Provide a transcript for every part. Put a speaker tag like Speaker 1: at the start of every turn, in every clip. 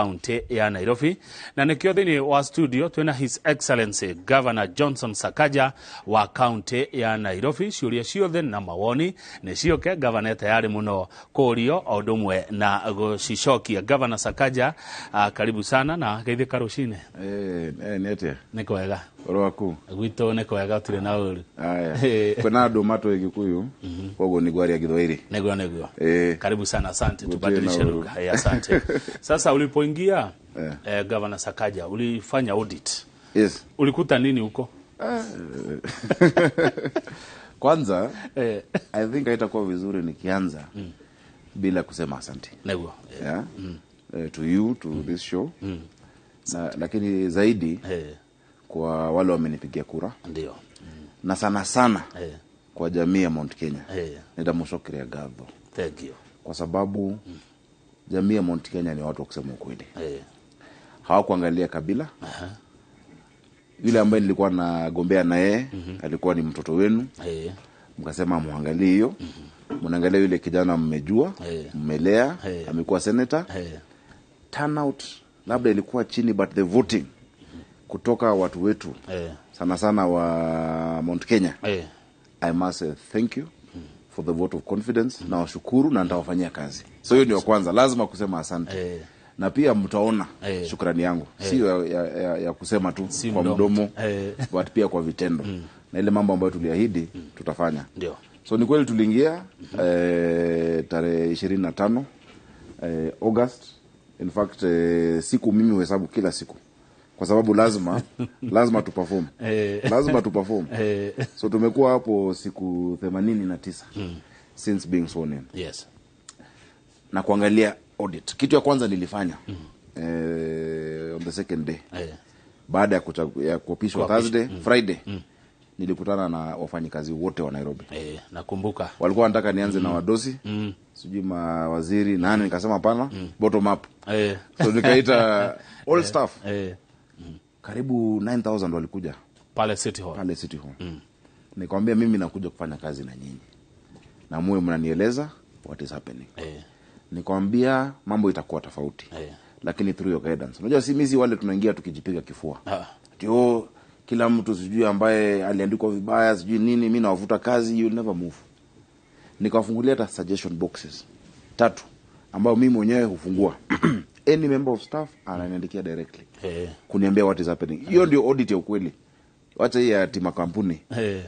Speaker 1: Kaunti ya Nairobi na nikio thiini wa studio twina His Excellency Governor Johnson Sakaja wa kaunti ya Nairobi. Ciuria ciothe na mawoni nĩ cioke governor tayari muno kurio o ũndũ ũmwe na gucicokia. Governor Sakaja, karibu sana na geithĩka rũcinĩ.
Speaker 2: Nĩ atĩa?
Speaker 1: Nĩ kwega.
Speaker 2: Ũhoro waku?
Speaker 1: Gwitũ nĩ kwega, ũtirĩ na ũru.
Speaker 2: Aya. Kwĩna andũ matũĩ Gĩkũyũ, koguo nĩ ngwaria Gĩthwaĩri.
Speaker 1: Nĩguo, nĩguo.
Speaker 2: Eh.
Speaker 1: Karibu sana, asante.
Speaker 2: Gũtirĩ
Speaker 1: Tubadilishe
Speaker 2: na ũru.
Speaker 1: lugha. Asante. Sasa ulipoingia, Governor Sakaja, ulifanya audit.
Speaker 2: Yes.
Speaker 1: Ulikuta nini huko?
Speaker 2: Kwanza
Speaker 1: Eh.
Speaker 2: I think haitakuwa vizuri nikianza bila kusema asante.
Speaker 1: Nĩguo.
Speaker 2: Yeah? To you, to this show. Na, lakini zaidi kwa wale wamenipigia kura na sana sana kwa jamii ya Mount Kenya. Nĩndamũcokeria ngatho
Speaker 1: Thank you.
Speaker 2: kwa sababu jamii ya Mount Kenya ni watu wa kusema ukweli. Hawakuangalia kabila. Yule ambaye nilikuwa nagombea na yeye alikuwa ni mtoto wenu, mkasema muangalie hiyo, mnaangalia yule kijana mmejua, mmelea, amekuwa senator. Turnout labda ilikuwa chini, but the voting kutoka watu wetu, sana sana wa Mount Kenya, I must say thank you for the vote of confidence, na washukuru na nitawafanyia kazi. So hiyo ndio kwanza, lazima kusema asante. Na pia mtaona shukrani yangu sio ya kusema tu
Speaker 1: Si
Speaker 2: kwa
Speaker 1: mdomo.
Speaker 2: mdomo, but pia kwa vitendo, na ile mambo ambayo tuliahidi tutafanya. So ni kweli tuliingia tarehe 25 August. In fact, siku mimi huhesabu kila siku kwa sababu lazima tu perform, lazima tu perform. So tumekuwa hapo siku 89 since being sworn in na kuangalia audit. Kitu ya kwanza nilifanya on the second day baada ya kuapishwa,
Speaker 1: Kuapishwa.
Speaker 2: Thursday, Friday nilikutana na wafanyikazi wote wa Nairobi.
Speaker 1: Nakumbuka.
Speaker 2: Walikuwa wanataka nianze na wadosi, sijui mawaziri nani, nikasema hapana, bottom up. So nikaita all staff, karibu 9000 walikuja
Speaker 1: Pale City Hall.
Speaker 2: Pale City Hall. Nikamwambia mimi nakuja kufanya kazi na nyinyi na muwe mnanieleza what is happening. Nikamwambia mambo itakuwa tofauti, lakini through your guidance. Unajua si mimi, si wale tunaingia tukijipiga kifua ati, "Oh, kila mtu sijui ambaye aliandikwa vibaya, sijui nini, mi nawafuta kazi." You'll never move. Nikawafungulia hata suggestion boxes tatu ambayo mimi mwenyewe hufungua. Any member of staff ananiandikia directly kuniambia what is happening. Hiyo ndio audit ya ukweli, wacha hii ya tima kampuni.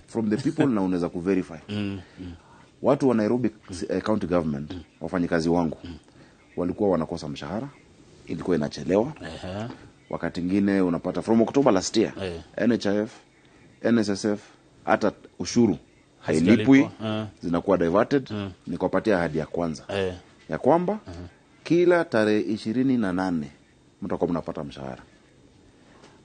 Speaker 2: From the people, na unaweza kuverify. Watu wa Nairobi County Government, wafanyikazi wangu walikuwa wanakosa mshahara, ilikuwa inachelewa. Wakati ingine unapata from October last year NHIF, NSSF, hata ushuru hailipwi,
Speaker 1: Hazijalipwa.
Speaker 2: zinakuwa diverted. Nikawapatia ahadi ya kwanza ya kwamba kila tarehe 28 mtakuwa mnapata mshahara.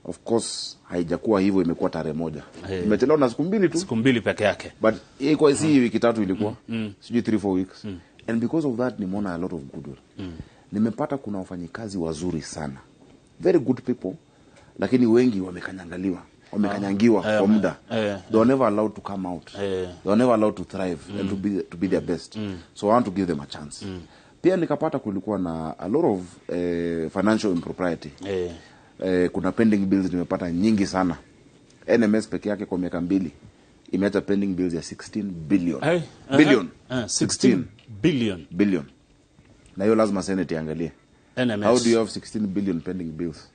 Speaker 2: Of course haijakuwa hivyo, imekuwa tarehe 1. Imechelewa na siku 2 tu.
Speaker 1: Siku 2 peke yake.
Speaker 2: But ilikuwa si wiki 3, ilikuwa sijui 3 4 weeks. And because of that nimeona a lot of goodwill. Nimepata kuna wafanyikazi wazuri sana, very good people, lakini wengi wamekanyangaliwa, wamekanyangiwa kwa muda. They were never allowed to come out. They were never allowed to thrive and to be their best. So I want to give them a chance. Pia nikapata kulikuwa na a lot of financial impropriety. Kuna pending bills nimepata nyingi sana. NMS peke yake kwa miaka 2 imeacha pending bills ya 16 billion.
Speaker 1: Hey,
Speaker 2: Billion.
Speaker 1: 16 billion.
Speaker 2: Billion, na hiyo lazima Senate iangalie.
Speaker 1: NMS.
Speaker 2: How do you have 16 billion pending bills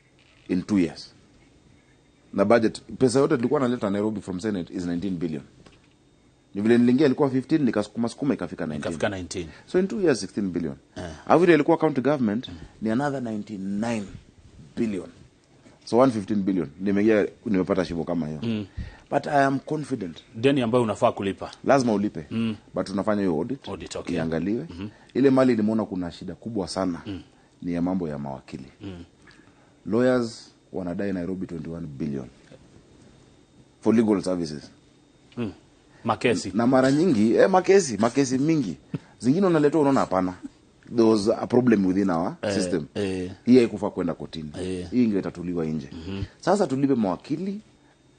Speaker 2: in 2 years? Na budget, pesa yote tulikuwa naleta Nairobi from Senate is 19 billion. Ni vile niliingia ilikuwa 15, nikasukuma sukuma ikafika 19.
Speaker 1: Ikafika 19.
Speaker 2: So in 2 years, 16 billion. Alafu ile ilikuwa county government ni another 99 billion. So 115 billion. Nimeingia nimepata shimo kama hiyo, but I am confident.
Speaker 1: Deni ambayo unafaa kulipa.
Speaker 2: Lazima ulipe, but tunafanya hiyo audit,
Speaker 1: Audit, okay.
Speaker 2: iangaliwe. Ile mali nimeona kuna shida kubwa sana ni ya mambo ya mawakili. Lawyers wanadai Nairobi 21 billion for legal services.
Speaker 1: Makesi.
Speaker 2: Na mara nyingi makesi mingi zingine unaletwa, unaona hapana, there was a problem within our system. Hii haikufaa kwenda kotini, hii ingetatuliwa nje. Sasa tulipe mawakili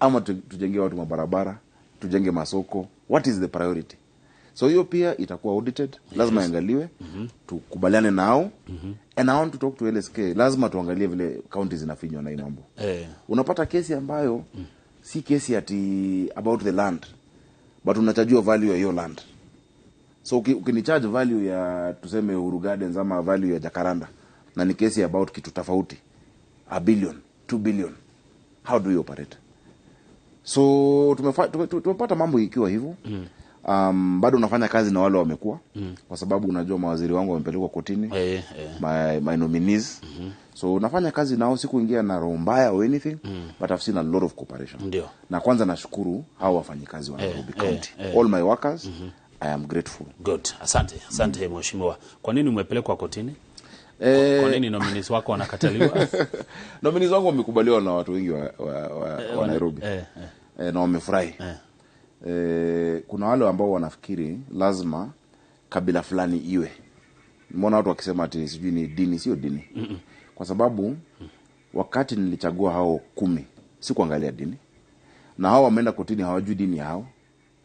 Speaker 2: ama tujenge watu mabarabara, tujenge masoko? What is the priority? So hiyo pia itakuwa audited, lazima iangaliwe, tukubaliane nao. And I want to talk to LSK, lazima tuangalie vile county zinafinywa na hii mambo. Unapata kesi ambayo si kesi ati about the land, but unachajua value ya hiyo land. So ukinicharge value ya tuseme Uhuru Gardens ama value ya Jacaranda, na ni kesi about kitu tofauti, 1 billion, 2 billion, how do you operate? So tumepata mambo ikiwa hivyo. Bado unafanya kazi na wale wamekuwa, kwa sababu unajua mawaziri wangu wamepelekwa kotini, my nominees. So unafanya kazi nao, sikuingia na roho mbaya or anything, but I've seen a lot of cooperation. Na kwanza nashukuru hao wafanyikazi wa Nairobi County, all my workers, I am grateful.
Speaker 1: Good. Asante, asante mheshimiwa. Kwa nini umepelekwa kotini? Kwa nini nominees wako wanakataliwa?
Speaker 2: Nominees wangu wamekubaliwa na watu wengi wa Nairobi, na wamefurahi. Kuna wale ambao wanafikiri lazima kabila fulani iwe. Nimeona watu wakisema ati sijui ni dini. Sio dini. Kwa sababu wakati nilichagua hao 10, sikuangalia dini, na hao wameenda kotini hawajui dini yao,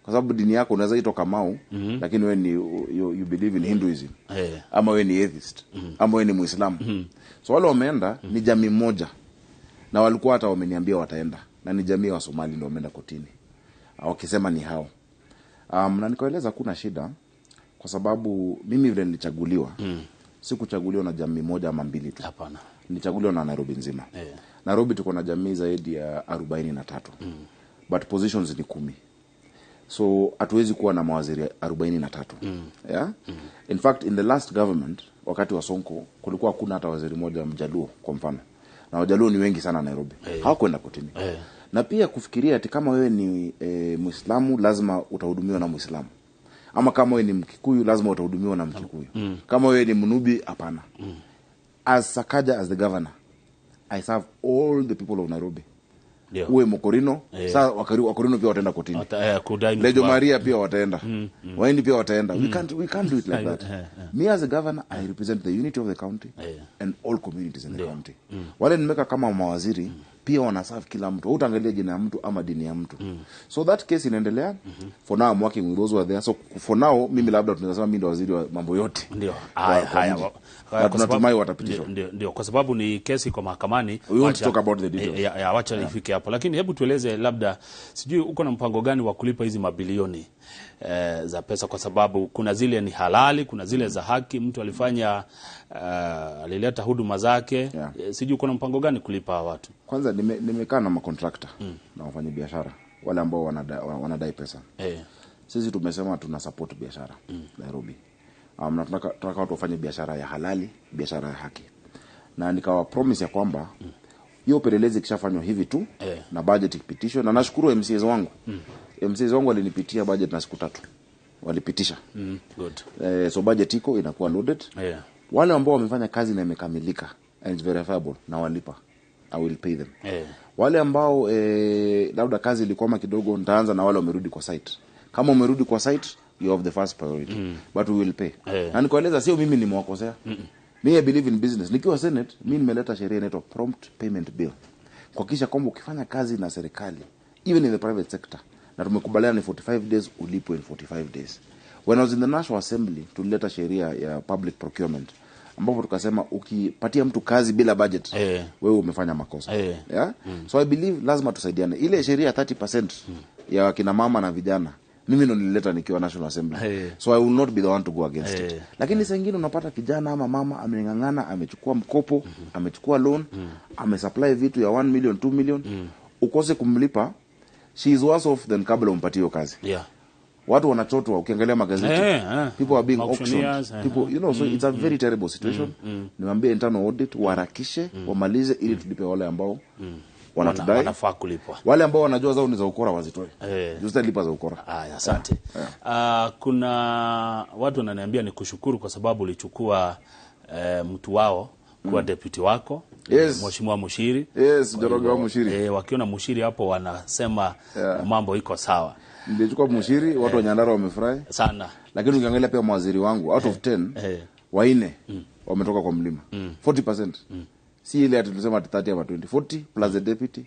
Speaker 2: kwa sababu dini yako unaweza itwa Kamau, lakini wewe ni you believe in Hinduism, ama wewe ni atheist, ama wewe ni Muislamu. So wale wameenda ni jamii moja, na walikuwa hata wameniambia wataenda, na ni jamii ya Wasomali ndio wameenda kotini wakisema ni hao. Na nikaeleza kuna shida, kwa sababu mimi vile nilichaguliwa, sikuchaguliwa na jamii moja ama mbili tu.
Speaker 1: Hapana.
Speaker 2: Nilichaguliwa na Nairobi nzima. Nairobi tuko na jamii zaidi ya 43, but positions ni 10, so hatuwezi kuwa na mawaziri 43. Yeah? In fact, in the last government, wakati wa Sonko, kulikuwa hakuna hata waziri mmoja Mjaluo, kwa mfano, na Wajaluo ni wengi sana Nairobi. Hawakwenda kotini. Na pia kufikiria ati kama wewe ni Muislamu lazima utahudumiwa na Muislamu, ama kama wewe ni Mkikuyu lazima utahudumiwa na Mkikuyu, kama wewe ni Mnubi, hapana. As Sakaja, as the governor, I serve all the people of Nairobi. Uwe Mokorino, saa Wakorino pia wataenda kotini.
Speaker 1: Kudai
Speaker 2: Lejo
Speaker 1: mtu wao.
Speaker 2: Maria pia wataenda, Waindi pia wataenda. We can't do it like that. Me as a governor, I represent the unity of the county and all communities in the county. Wale nimeweka kama mawaziri pia wanaserve kila mtu. Utaangalia jina ya mtu ama dini ya mtu. So that case inaendelea. For now I'm working with those who are there. So for now mimi labda tunaweza sema mimi ndo waziri wa mambo yote
Speaker 1: Haya,
Speaker 2: kwa
Speaker 1: haya.
Speaker 2: mji.
Speaker 1: Kwa
Speaker 2: Na
Speaker 1: sababu-
Speaker 2: tunatumai watapitishwa.
Speaker 1: Ndio, kwa sababu ni kesi kwa mahakamani.
Speaker 2: We won't talk about the details.
Speaker 1: Ya, wacha ifike hapo, lakini hebu tueleze, labda sijui uko na mpango gani wa kulipa hizi mabilioni za pesa, kwa sababu kuna zile ni halali, kuna zile za haki, mtu alifanya alileta huduma zake. Sijui uko na mpango gani kulipa hawa watu?
Speaker 2: Kwanza nimekaa na makontrakta na wafanyabiashara wale ambao wanadai pesa. Sisi tumesema tuna support biashara Nairobi, na tunataka watu wafanye biashara ya halali, biashara ya haki, na nikawa promise ya kwamba hiyo upelelezi ikishafanywa hivi tu na budget ikipitishwa, na nashukuru MCAs wangu, MCAs wangu walinipitia budget na siku 3 walipitisha.
Speaker 1: Good.
Speaker 2: So budget iko inakuwa loaded. Wale ambao wamefanya kazi na imekamilika and it's verifiable, na walipa, I will pay them. Wale ambao labda kazi ilikwama kidogo, nitaanza na wale wamerudi kwa site. Kama umerudi kwa site, you have the first priority, but we will pay. Na nikueleza sio mimi nimewakosea. Me, I believe in business. Nikiwa Senate, mi nimeleta sheria inaitwa Prompt Payment Bill, kuhakikisha kwamba ukifanya kazi na serikali, even in the private sector, na tumekubaliana ni 45 days, ulipwe in 45 days. When I was in the National Assembly, tulileta sheria ya public procurement, ambapo tukasema ukipatia mtu kazi bila budget, wewe umefanya makosa. Yeah? So I believe lazima tusaidiane. Ile sheria ya 30% ya kina mama na vijana, mimi ndo nilileta nikiwa National Assembly. So I will not be the one to go against it. Lakini saa ingine unapata kijana ama mama ameng'ang'ana, amechukua mkopo, amechukua loan, amesupply vitu ya 1 million, 2 million, ukose kumlipa, she is worse off than kabla umpatie hiyo kazi. Watu wanachotwa, ukiangalia magazeti, people are being auctioned.
Speaker 1: Auctioneers.
Speaker 2: People, so it's a very terrible situation. Niwaambie internal audit waharakishe, wamalize ili tulipe wale ambao wanatudai.
Speaker 1: Wanafaa kulipwa.
Speaker 2: Wale ambao wanajua zao ni za ukora wazitoe. Juu sitalipa za ukora.
Speaker 1: Haya, asante. Kuna watu wananiambia ni kushukuru kwa sababu ulichukua mtu wao kuwa deputy wako, Mheshimiwa Mushiri.
Speaker 2: Yes,
Speaker 1: Kwa
Speaker 2: Njoroge wa
Speaker 1: hivyo,
Speaker 2: Mushiri.
Speaker 1: Wakiona Mushiri hapo wanasema mambo iko sawa.
Speaker 2: Nilichukua Mushiri, watu wa Nyandarua wamefurahi.
Speaker 1: Sana.
Speaker 2: Lakini ukiangalia pia mawaziri wangu, out of 10, wanne wametoka kwa mlima. 40%. Si ile ati tulisema ati 30 ama 20, 40 plus the deputy,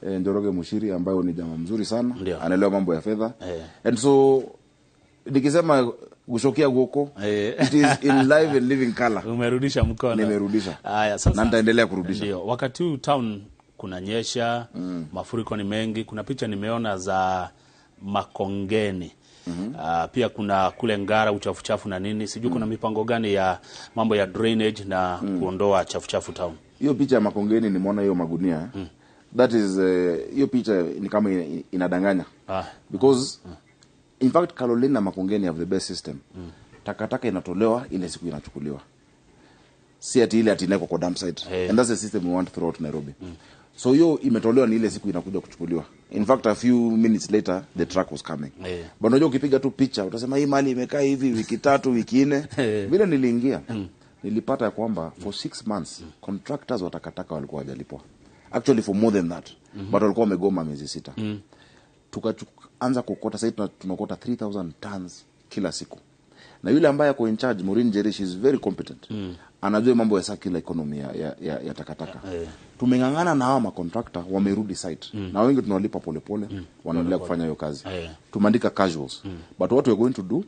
Speaker 2: Njoroge Mushiri ambayo ni jamaa mzuri sana, anaelewa mambo ya fedha. And so Nikisema gushokia guoko, it is in live and living color.
Speaker 1: Umerudisha mkono.
Speaker 2: Nimerudisha.
Speaker 1: Haya, sasa
Speaker 2: Na nitaendelea kurudisha.
Speaker 1: Ndio, wakati huu town kunanyesha, mafuriko ni mengi. Kuna picha nimeona za Makongeni. Pia kuna kule Ngara uchafuchafu na nini, sijui kuna mipango gani ya mambo ya drainage na kuondoa chafuchafu town.
Speaker 2: Hiyo picha ya Makongeni nimeona hiyo magunia. That is hiyo picha ni kama inadanganya. Because in fact Caroline na Makongeni have the best system. Takataka inatolewa ile siku inachukuliwa. Si ati ile ati inawekwa kwa dump site.
Speaker 1: Hey.
Speaker 2: And that's the system we want throughout Nairobi. So hiyo imetolewa ni ile siku inakuja kuchukuliwa. In fact a few minutes later the truck was coming.
Speaker 1: Hey.
Speaker 2: But unajua ukipiga tu picha utasema hii mali imekaa hivi wiki 3, wiki 4.
Speaker 1: Hey.
Speaker 2: Vile niliingia nilipata kwamba for 6 months contractors wa takataka walikuwa hawajalipwa. Actually for more than that. But walikuwa wamegoma miezi 6. Tukaanza kukota, sasa tunakota 3000 tons kila siku. Na yule ambaye ako in charge, Maureen Jerish, is very competent. Anajua mambo ya circular economy ya takataka. Tumeng'ang'ana na hawa macontractor, wamerudi site. Na wengi tunawalipa polepole, wanaendelea kufanya hiyo kazi. Tumeandika casuals. But what we are going to do,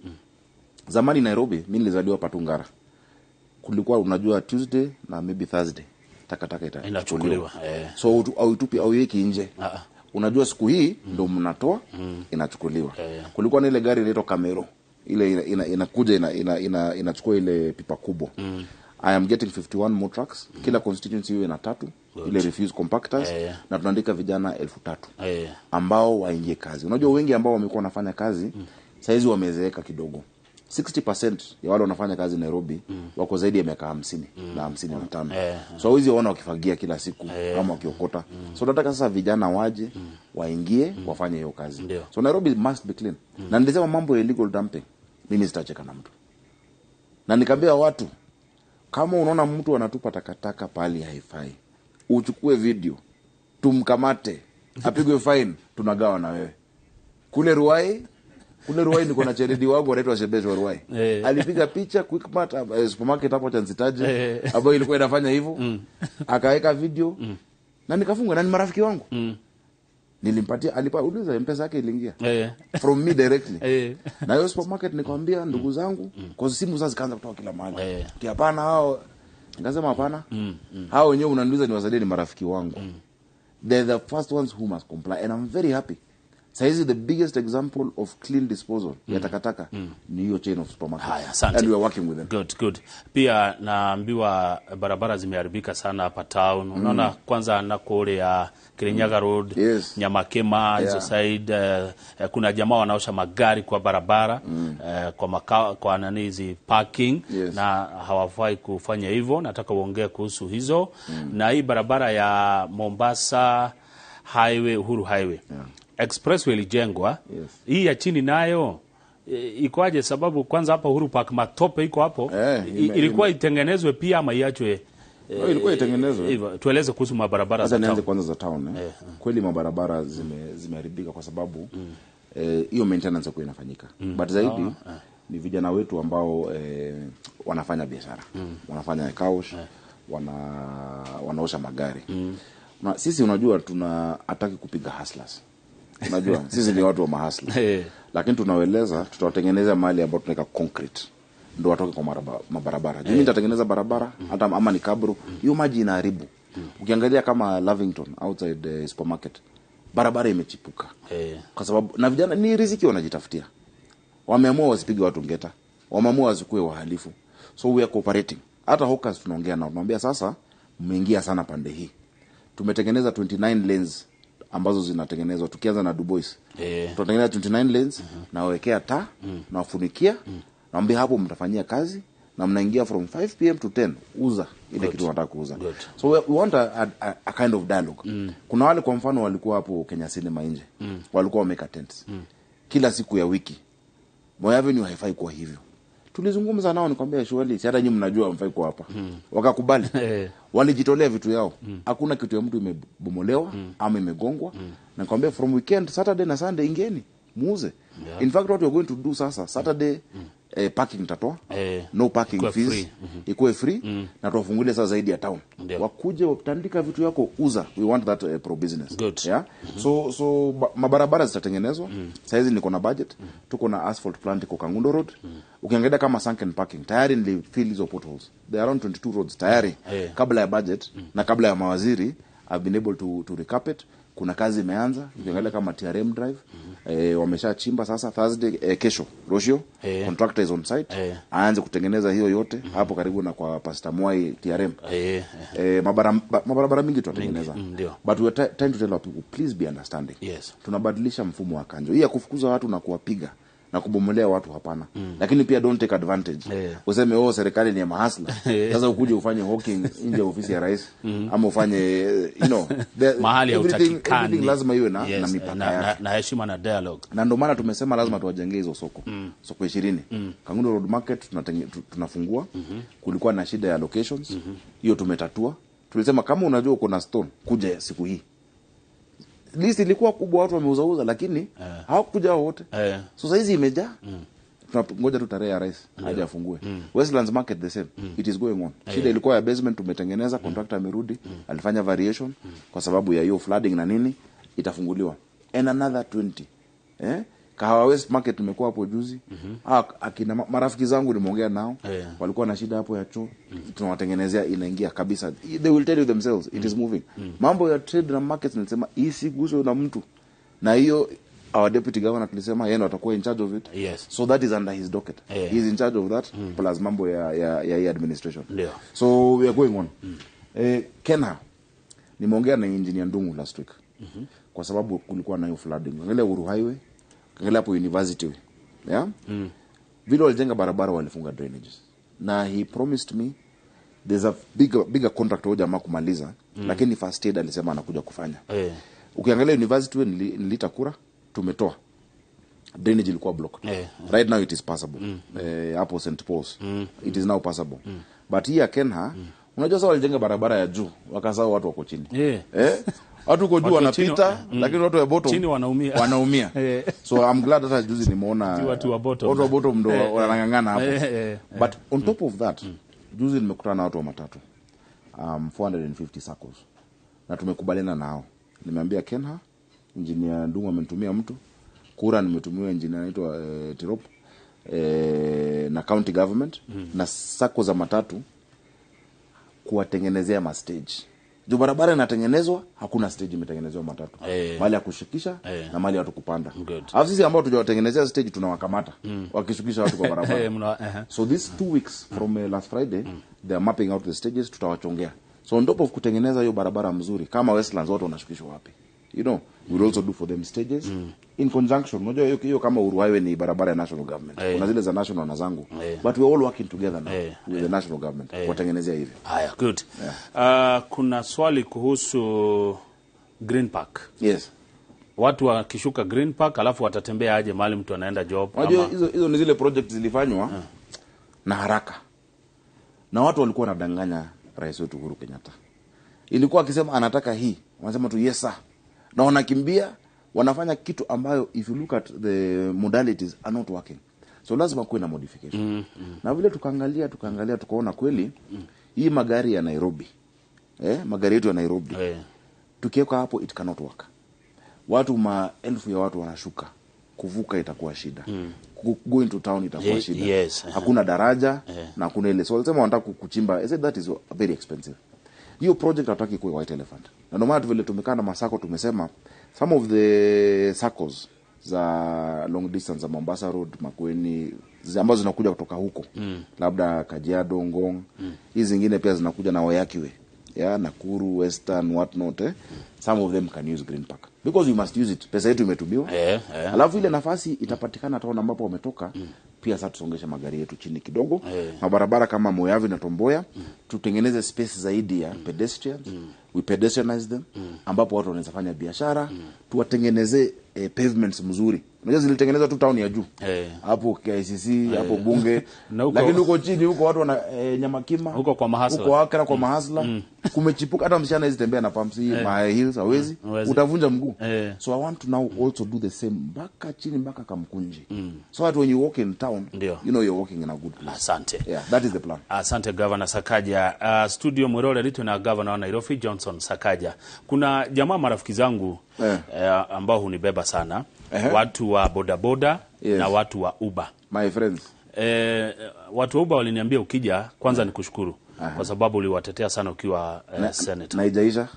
Speaker 2: zamani Nairobi, mimi nilizaliwa Patungara. Kulikuwa unajua Tuesday na maybe Thursday takataka
Speaker 1: inachukuliwa.
Speaker 2: So au auweki nje. Unajua siku hii ndio mnatoa, inachukuliwa. Kulikuwa na ile gari inaitwa Camero. Ile inakuja inachukua ile pipa kubwa. I am getting 51 more trucks. Kila constituency hiyo ina 3. Ile refuse compactors. Na tunaandika vijana 3,000 ambao waingie kazi. Unajua wengi ambao wamekuwa wanafanya kazi saizi wamezeeka kidogo. 60% ya wale wanafanya kazi Nairobi wako zaidi ya miaka 50 na 55. So hizi waona wakifagia kila siku kama wakiokota. So nataka sasa vijana waje waingie wafanye hiyo kazi.
Speaker 1: Ndiyo.
Speaker 2: So Nairobi must be clean. Na nilisema mambo ya illegal dumping, mimi sitacheka na mtu. Na nikaambia watu, kama unaona mtu anatupa takataka pali haifai, uchukue video, tumkamate, apigwe fine, tunagawa na wewe. Kule Ruai niko na cheredi wangu anaitwa Shebesh wa Ruai. Alipiga picha Quickmart, supermarket hapo Chanzitaje, ambayo ilikuwa inafanya hivyo. Akaweka video na nikafunga, na ni marafiki wangu. Nilimpatia, alipa uliza M-Pesa yake iliingia. From me directly. Na hiyo supermarket nikamwambia ndugu zangu, kwa simu sasa zikaanza kutoka kila mahali. Hapana hao, nikasema hapana. Hao wenyewe unaniuliza niwasaidie, ni marafiki wangu. They're the first ones who must comply, and I'm very happy. Saizi the biggest example of clean disposal ya takataka ni hiyo chain of supermarkets.
Speaker 1: Haya, asante.
Speaker 2: And we are working with them.
Speaker 1: Good, good. Pia naambiwa barabara zimeharibika sana hapa town. Unaona kwanza na kule ya Kirinyaga Road,
Speaker 2: Yes.
Speaker 1: Nyamakema, hizo side, kuna jamaa wanaosha magari kwa barabara, kwa makao, kwa nani hizi parking,
Speaker 2: Yes.
Speaker 1: na hawafai kufanya hivyo. Nataka uongee kuhusu hizo. Na hii barabara ya Mombasa Highway, Uhuru Highway. Expressway ilijengwa.
Speaker 2: Yes.
Speaker 1: Hii ya chini nayo ikoaje? Sababu kwanza hapa Uhuru Park matope iko hapo. Ilikuwa itengenezwe pia ama iachwe?
Speaker 2: No, ilikuwa itengenezwe.
Speaker 1: Hivyo tueleze kuhusu mabarabara za
Speaker 2: nianze
Speaker 1: town.
Speaker 2: Kwanza za town. Kweli mabarabara zimeharibika kwa sababu hiyo maintenance haikuwa inafanyika. But zaidi ni vijana wetu ambao wanafanya biashara. Wanafanya car wash, wanaosha magari. Na sisi unajua tuna hataki kupiga hustlers. Unajua sisi ni watu wa mahasla. Lakini tunawaeleza tutawatengeneza mahali ambapo tunaweka concrete ndio watoke kwa mabarabara. Mimi nitatengeneza barabara hata ama ni kabro, hiyo maji inaharibu. Ukiangalia kama Lavington outside the supermarket, barabara imechipuka. Kwa sababu na vijana ni riziki wanajitafutia. Wameamua wasipige watu ngeta. Wameamua wasikue wahalifu. So we are cooperating. Hata hawkers tunaongea nao. Tunamwambia sasa mmeingia sana pande hii. Tumetengeneza 29 lanes ambazo zinatengenezwa tukianza na Dubois. Tunatengeneza 29 lanes, na wawekea taa, na wafunikia, naambia hapo mtafanyia kazi na mnaingia from 5 p.m. to 10 uza ile kitu unataka kuuza. So we want a kind of dialogue. Kuna wale kwa mfano walikuwa hapo Kenya Cinema nje. Walikuwa wameka tents. Kila siku ya wiki. Moi Avenue haifai kuwa hivyo. Tulizungumza nao nikamwambia surely si hata nyinyi mnajua hamfai kuwa hapa. Wakakubali. Walijitolea vitu yao. Hakuna kitu ya mtu imebomolewa ama imegongwa. Na nikamwambia from weekend Saturday na Sunday ingeni muuze. In fact what we are going to do sasa Saturday Parking tatoa, no parking
Speaker 1: Ikuwe
Speaker 2: fees,
Speaker 1: free.
Speaker 2: Ikuwe free, na tuwafungulie sasa zaidi ya town. Wakuje watandika vitu yako, uza. We want that pro business.
Speaker 1: Good.
Speaker 2: Yeah? So mabarabara zitatengenezwa. Saizi niko na budget, tuko na asphalt plant iko Kangundo Road. Ukiangalia kama sunken parking, tayari nilifill hizo potholes. There are around 22 roads tayari kabla ya budget na kabla ya mawaziri I've been able to recarpet. Kuna kazi imeanza. Ukiangalia kama TRM Drive, wameshachimba sasa Thursday, kesho Roshio, contractor is on site, aanze kutengeneza hiyo yote hapo karibu na kwa Pastor Mwai TRM. Mabarabara mingi tutatengeneza.
Speaker 1: Ndio.
Speaker 2: But we are trying to tell our people, please be understanding. Tunabadilisha mfumo wa kanjo. Hii ya kufukuza watu na kuwapiga na kubomolea watu, hapana. Lakini pia don't take advantage. Useme, oh, serikali ni ya mahasla. Sasa ukuje ufanye hawking nje ya ofisi ya rais, ama ufanye
Speaker 1: Mahali hautakikani.
Speaker 2: everything lazima iwe na mipaka yake.
Speaker 1: Na heshima na dialogue.
Speaker 2: Na ndio maana tumesema lazima tuwajengee hizo soko. Soko 20. Kangundo Road Market tunafungua. Kulikuwa na shida ya locations. Hiyo tumetatua. Tulisema kama unajua uko na stone, kuja siku hii. List ilikuwa kubwa, watu wameuzauza, lakini hawakuja wote. So saizi imejaa. Tunangoja tu tarehe ya rais aje afungue. Westlands Market the same. It is going on. Shida ilikuwa ya basement, tumetengeneza, contractor amerudi, alifanya variation kwa sababu ya hiyo flooding na nini, itafunguliwa. And another 20. Kahawa West Market tumekuwa hapo juzi. Akina marafiki zangu nimeongea nao. Walikuwa na shida hapo ya choo. Tunawatengenezea, inaingia kabisa. They will tell you themselves it is moving. Mambo ya trade na markets nilisema isiguswe na mtu. Na hiyo our deputy governor tulisema yeye ndo atakuwa in charge of it. So that is under his docket. He is in charge of that, plus mambo ya hii administration. So we are going on. Kenha, nimeongea na engineer Ndungu last week. Kwa sababu kulikuwa na hiyo flooding. Angalia Uhuru Highway, angalia hapo University. Yeah? Vile walijenga barabara walifunga drainages. Na he promised me there's a bigger contract huyo jamaa kumaliza, lakini first aid alisema anakuja kufanya. Ukiangalia University Way, nilita kura, tumetoa. Drainage ilikuwa blocked. Right now it is passable. Hapo St Paul's. It is now passable. But here Kenha, unajua sasa walijenga barabara ya juu, wakasahau watu wako chini. Watu uko juu
Speaker 1: Watu wa chini
Speaker 2: wanapita, lakini watu wa bottom
Speaker 1: Chini wanaumia.
Speaker 2: wanaumia. So I'm glad hata juzi nimeona
Speaker 1: Si watu wa bottom.
Speaker 2: Watu wa bottom ndo wanang'ang'ana hapo. But on top of that, juzi nimekutana na watu wa matatu. 450 SACCOs. Na tumekubaliana nao. Nimeambia Kenha, engineer Ndungu amenitumia mtu, kura nimetumiwa engineer anaitwa Tirop, na county government, na SACCO za matatu kuwatengenezea ma stage. Juu barabara inatengenezwa, hakuna stage imetengenezewa matatu. Mahali ya kushukisha na mahali ya watu kupanda. Alafu sisi ambao tujawatengenezea stage tunawakamata. Wakishukisha watu kwa barabara. So these 2 weeks from last Friday, they are mapping out the stages, tutawachongea. So on top of kutengeneza hiyo barabara mzuri, kama Westlands watu wanashukishwa wapi? We'll also do for them stages in conjunction. Unajua hiyo kama Uhuru Highway ni barabara ya national government. Kuna zile za national na zangu. But we're all working together now with the national government. Kuwatengenezea hivyo.
Speaker 1: Haya, good. Kuna swali kuhusu Green Park.
Speaker 2: Yes.
Speaker 1: Watu wakishuka Green Park alafu watatembea aje mahali mtu anaenda job?
Speaker 2: Unajua
Speaker 1: ama
Speaker 2: hizo ni zile project zilifanywa na haraka. Na watu walikuwa wanadanganya rais wetu Uhuru Kenyatta. Ilikuwa akisema anataka hii, wanasema tu yes sir. Na wanakimbia, wanafanya kitu ambayo if you look at the modalities are not working. So lazima kuwe na modification. Na vile tukaangalia tukaona kweli hii magari ya Nairobi. Magari yetu ya Nairobi. Tukiweka hapo it cannot work. Watu maelfu ya watu wanashuka. Kuvuka itakuwa shida. Go into town itakuwa shida. Hakuna daraja na hakuna ile. So walisema wanataka kuchimba. I said that is very expensive. Hiyo project hataki kuwa white elephant. Na ndio maana vile tumekaa na masako tumesema some of the SACCOs za long distance za Mombasa Road, Makueni, ambazo zinakuja kutoka huko. Labda Kajiado, Ngong. Hizi zingine pia zinakuja na Waiyaki Way. Yeah, Nakuru, Western, what not. Some of them can use Green Park. Because we must use it. Pesa yetu imetumiwa. Alafu ile nafasi itapatikana town ambapo wametoka. Pia sasa tusongeshe magari yetu chini kidogo. Mabarabara kama Moi Avenue na Tom Mboya, tutengeneze space zaidi ya pedestrians. We pedestrianize them, ambapo watu wanaweza fanya biashara. Tuwatengeneze pavements mzuri. Unajua zilitengenezwa tu town ya juu hapo KICC, hapo bunge, lakini huko chini huko watu wana Nyamakima,
Speaker 1: Huko kwa mahasla.
Speaker 2: Huko Akra kwa mahasla. Kumechipuka, hata msichana hawezi tembea na pumps hii, high heels hawezi, utavunja mguu. So I want to now also do the same mpaka chini mpaka Kamkunji. So that when you walk in town,
Speaker 1: Ndio.
Speaker 2: you know you're walking in a good place.
Speaker 1: Asante.
Speaker 2: Yeah, that is the plan.
Speaker 1: Asante Governor Sakaja. Studio Mwerore litu na Governor wa Nairobi Johnson Sakaja. Kuna jamaa marafiki zangu ambao hunibeba sana. Watu wa bodaboda na watu wa Uber.
Speaker 2: My friends.
Speaker 1: Watu wa Uber waliniambia ukija kwanza nikushukuru kwa sababu uliwatetea sana ukiwa senator.
Speaker 2: Na haijaisha.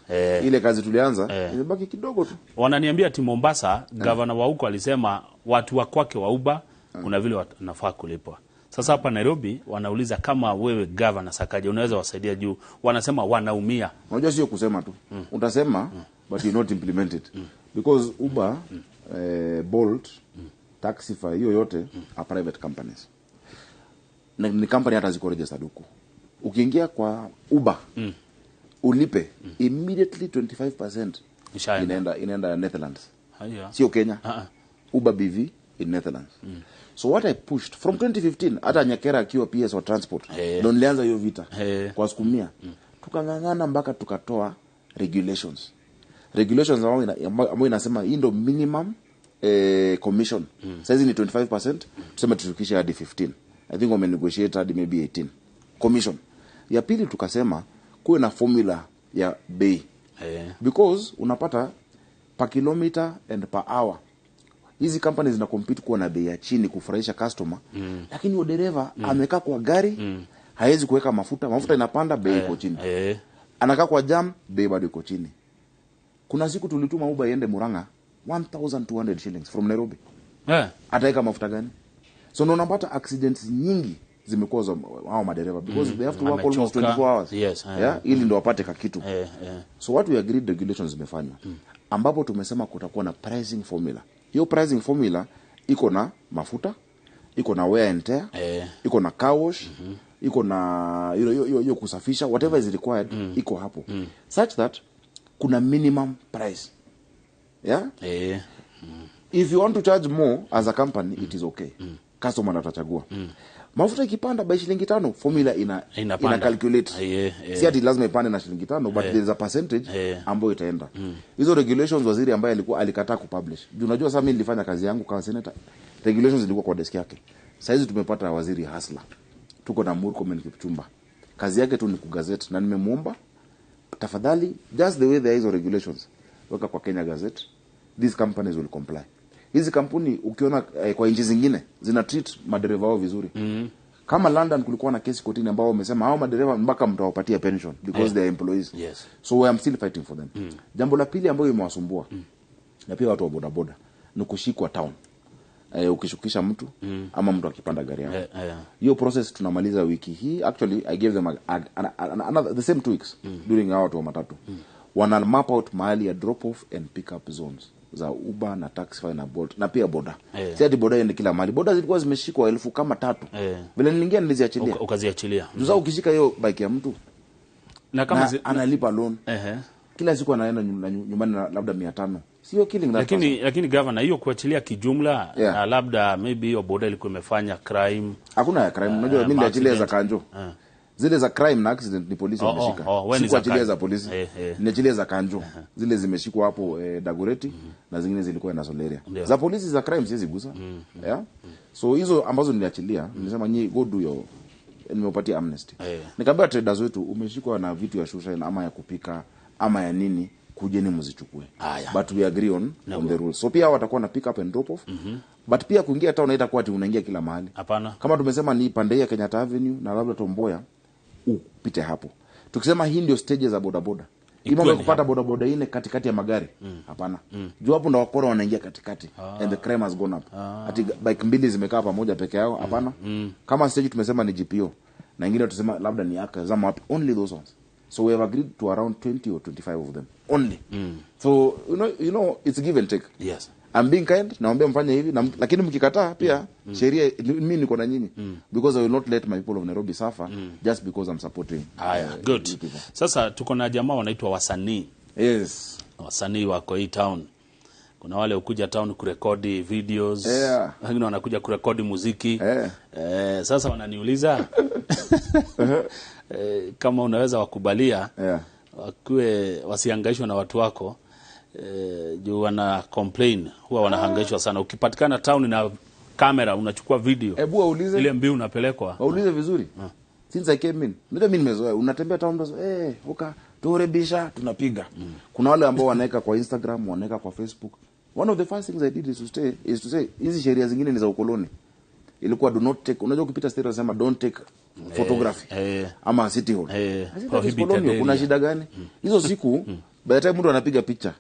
Speaker 2: Ile kazi tulianza imebaki kidogo tu.
Speaker 1: Wananiambia ati Mombasa governor wa huko alisema watu wa kwake wa Uber kuna vile wanafaa kulipwa. Sasa hapa Nairobi wanauliza kama wewe Governor Sakaja unaweza wasaidia juu wanasema wanaumia.
Speaker 2: Unajua sio kusema tu. Utasema but you not implement it. Because Uber, Bolt, Taxify, hiyo yote are private companies. Na ni company hata ziko registered huku. Ukiingia kwa Uber, ulipe immediately 25% inaenda Netherlands.
Speaker 1: Haya.
Speaker 2: Sio Kenya. Uber BV in Netherlands. So what I pushed from 2015, hata Nyakera akiwa PS wa transport, ndo nilianza hiyo vita kwa siku 100. Tukang'ang'ana mpaka tukatoa regulations. Regulations ambayo inasema hii ndo minimum commission. Saizi ni 25%, tuseme tushukishe hadi 15. I think wame negotiate hadi maybe 18. Commission. Ya pili tukasema kuwe na formula ya bei. Because unapata per kilometer and per hour. Hizi companies zina compete kuwa na bei ya chini kufurahisha customer. Lakini huyo dereva amekaa kwa gari, hawezi kuweka mafuta, mafuta inapanda, bei iko chini. Anakaa kwa jam, bei bado iko chini. Kuna siku tulituma Uber iende Murang'a 1200 shillings from Nairobi. Ataweka mafuta gani? So ndio unapata accidents nyingi zimekuwa za hao madereva because they have to work almost 24 hours.
Speaker 1: Yes,
Speaker 2: yeah, ili ndio wapate kakitu. So what we agreed, regulations zimefanywa. Ambapo tumesema kutakuwa na pricing formula. Hiyo pricing formula iko na mafuta, iko na wear and tear, iko na car wash, iko na hiyo kusafisha, whatever is required iko hapo. Such that kuna minimum price. Yeah? If you want to charge more as a company, it is okay. Customer atachagua. Mafuta ikipanda by shilingi 5, formula ina calculate. Si ati lazima ipande na shilingi 5, but there is a percentage ambayo itaenda. Hizo regulations waziri ambaye alikuwa alikataa kupublish. Juu unajua sasa mimi nilifanya kazi yangu kama senator, regulations zilikuwa kwa desk yake. Sasa hizi tumepata waziri hasla. Tuko na Murkomen Kipchumba. Kazi yake tu ni kugazette, na nimemuomba tafadhali, just the way there is regulations, weka kwa Kenya Gazette, these companies will comply. Hizi kampuni ukiona kwa nchi zingine zina treat madereva wao vizuri. Kama London kulikuwa na kesi kotini ambao wamesema hao madereva mpaka mtawapatia pension because they are employees.
Speaker 1: Yes.
Speaker 2: So I am still fighting for them. Jambo la pili ambayo imewasumbua na pia watu wa bodaboda ni kushikwa town. Ukishukisha mtu ama mtu akipanda gari yako. Hiyo process tunamaliza wiki hii. Actually I gave them another the same 2 weeks during our watu wa matatu. Wana map out mahali ya drop off and pick up zones za Uber na Taxify na Bolt na pia boda. Si ati boda iende kila mahali. Boda zilikuwa zimeshikwa 3000. Vile niliingia niliziachilia.
Speaker 1: Ukaziachilia.
Speaker 2: Sasa ukishika hiyo bike ya mtu
Speaker 1: na kama
Speaker 2: analipa loan. Kila siku anaenda nyumbani na labda 500. Sio killing that.
Speaker 1: Lakini governor, hiyo kuachilia kijumla na labda maybe hiyo boda ilikuwa imefanya crime.
Speaker 2: Hakuna ya crime. Unajua mimi niliachilia za kanjo. Zile za crime na accident ni polisi wameshika. Sikuachilia za polisi. Niliachilia za kanjo. Zile zimeshikwa hapo Dagoretti na zingine zilikuwa na Soleria. Za polisi za crime siwezi gusa. Yeah. So hizo ambazo niliachilia, nilisema nyi go do your, nimepatia amnesty. Nikamwambia traders wetu umeshikwa na vitu ya shusha ama ya kupika ama ya nini, kujeni mzichukue. But we agree on the rules. So pia watakuwa na pick up and drop off. But pia kuingia town haitakuwa ati unaingia kila mahali.
Speaker 1: Hapana.
Speaker 2: Kama tumesema ni pande ya Kenyatta Avenue na labda Tomboya, upite hapo. Tukisema hii ndio stages za bodaboda. Ima kupata bodaboda ine katikati ya magari. Hapana. Juu hapo ndo wakora wanaingia katikati. And the crime has gone up. Ati bike mbili zimekaa pamoja peke yao. Hapana. Kama stage tumesema ni GPO na ingine tusema labda ni aka zama wapi, only those ones. So we have agreed to around 20 or 25 of them only. So you know it's give and take.
Speaker 1: Yes.
Speaker 2: I'm being kind, naomba mfanye hivi na, lakini mkikataa pia sheria mimi niko na nyinyi because I will not let my people of Nairobi suffer just because I'm supporting.
Speaker 1: Good. Sasa tuko na jamaa wanaitwa wasanii.
Speaker 2: Yes.
Speaker 1: Wasanii wako hii town. Kuna wale ukuja town kurekodi videos, wengine wanakuja kurekodi muziki. Sasa wananiuliza kama unaweza wakubalia wakuwe wasihangaishwe na watu wako, juu wana complain, huwa wanahangaishwa sana. Ukipatikana town na kamera unachukua video,
Speaker 2: Hebu waulize,
Speaker 1: ile mbiu unapelekwa.
Speaker 2: Waulize vizuri. Since I came in, unajua mimi nimezoea, unatembea town unasema uka turebisha tunapiga. Kuna wale ambao wanaweka kwa Instagram, wanaweka kwa Facebook. One of the first things I did is to say hizi sheria zingine ni za ukoloni. Ilikuwa do not take, unajua ukipita state wanasema don't take photography ama city hall. I said, that is
Speaker 1: Prohibited
Speaker 2: colonial. Kuna
Speaker 1: area.
Speaker 2: shida gani? Hizo siku by the time mtu anapiga picha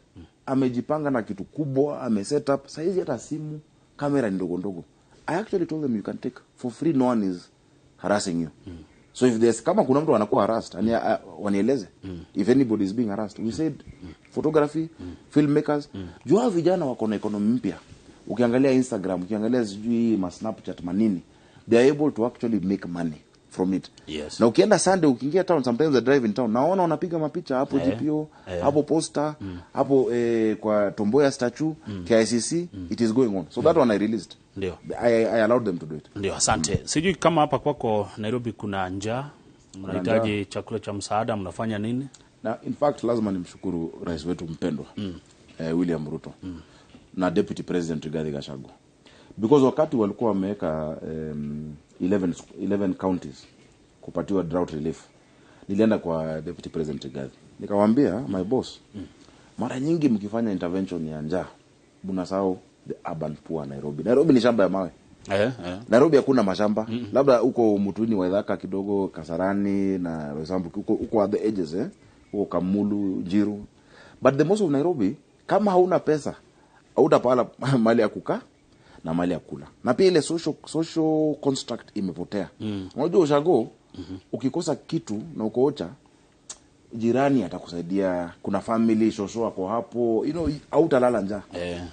Speaker 2: amejipanga na kitu kubwa, ame set up. Saizi hata simu kamera ni ndogo ndogo. I actually told them you can take for free, no one is harassing you. So if there's, kama kuna mtu anakuwa harassed, wanieleze. If anybody is being harassed, we said photography, filmmakers, juu hao vijana wako na economy mpya. Ukiangalia Instagram, ukiangalia sijui ma Snapchat manini, they are able to actually make money from it. Na ukienda Sunday, ukiingia town, sometimes I drive in town, naona wanapiga mapicha hapo GPO, hapo Posta, hapo kwa Tom Mboya statue, KICC, it is going on. So that one I released. I allowed them to do it.
Speaker 1: Ndio, asante. Sijui kama hapa kwako Nairobi kuna njaa, mnahitaji chakula cha msaada, mnafanya nini?
Speaker 2: Na in fact lazima nimshukuru rais wetu mpendwa William Ruto na Deputy President Rigathi Gachagua, because wakati walikuwa wameweka 11 counties kupatiwa drought relief, nilienda kwa Deputy President Rigathi nikamwambia, my boss, mara nyingi mkifanya intervention ya njaa mnasahau the urban poor Nairobi. Nairobi ni shamba ya mawe. Nairobi hakuna mashamba. Labda huko Mutuini, Waithaka kidogo, Kasarani na Roysambu, huko at the edges, huko Kamulu, Njiru. But the most of Nairobi, kama hauna pesa hautapala mahali ya kukaa na mahali ya kula. Na pia ile social construct imepotea. Unajua ushago, ukikosa kitu na ukoocha, jirani atakusaidia, kuna family, shosho ako hapo, hautalala njaa.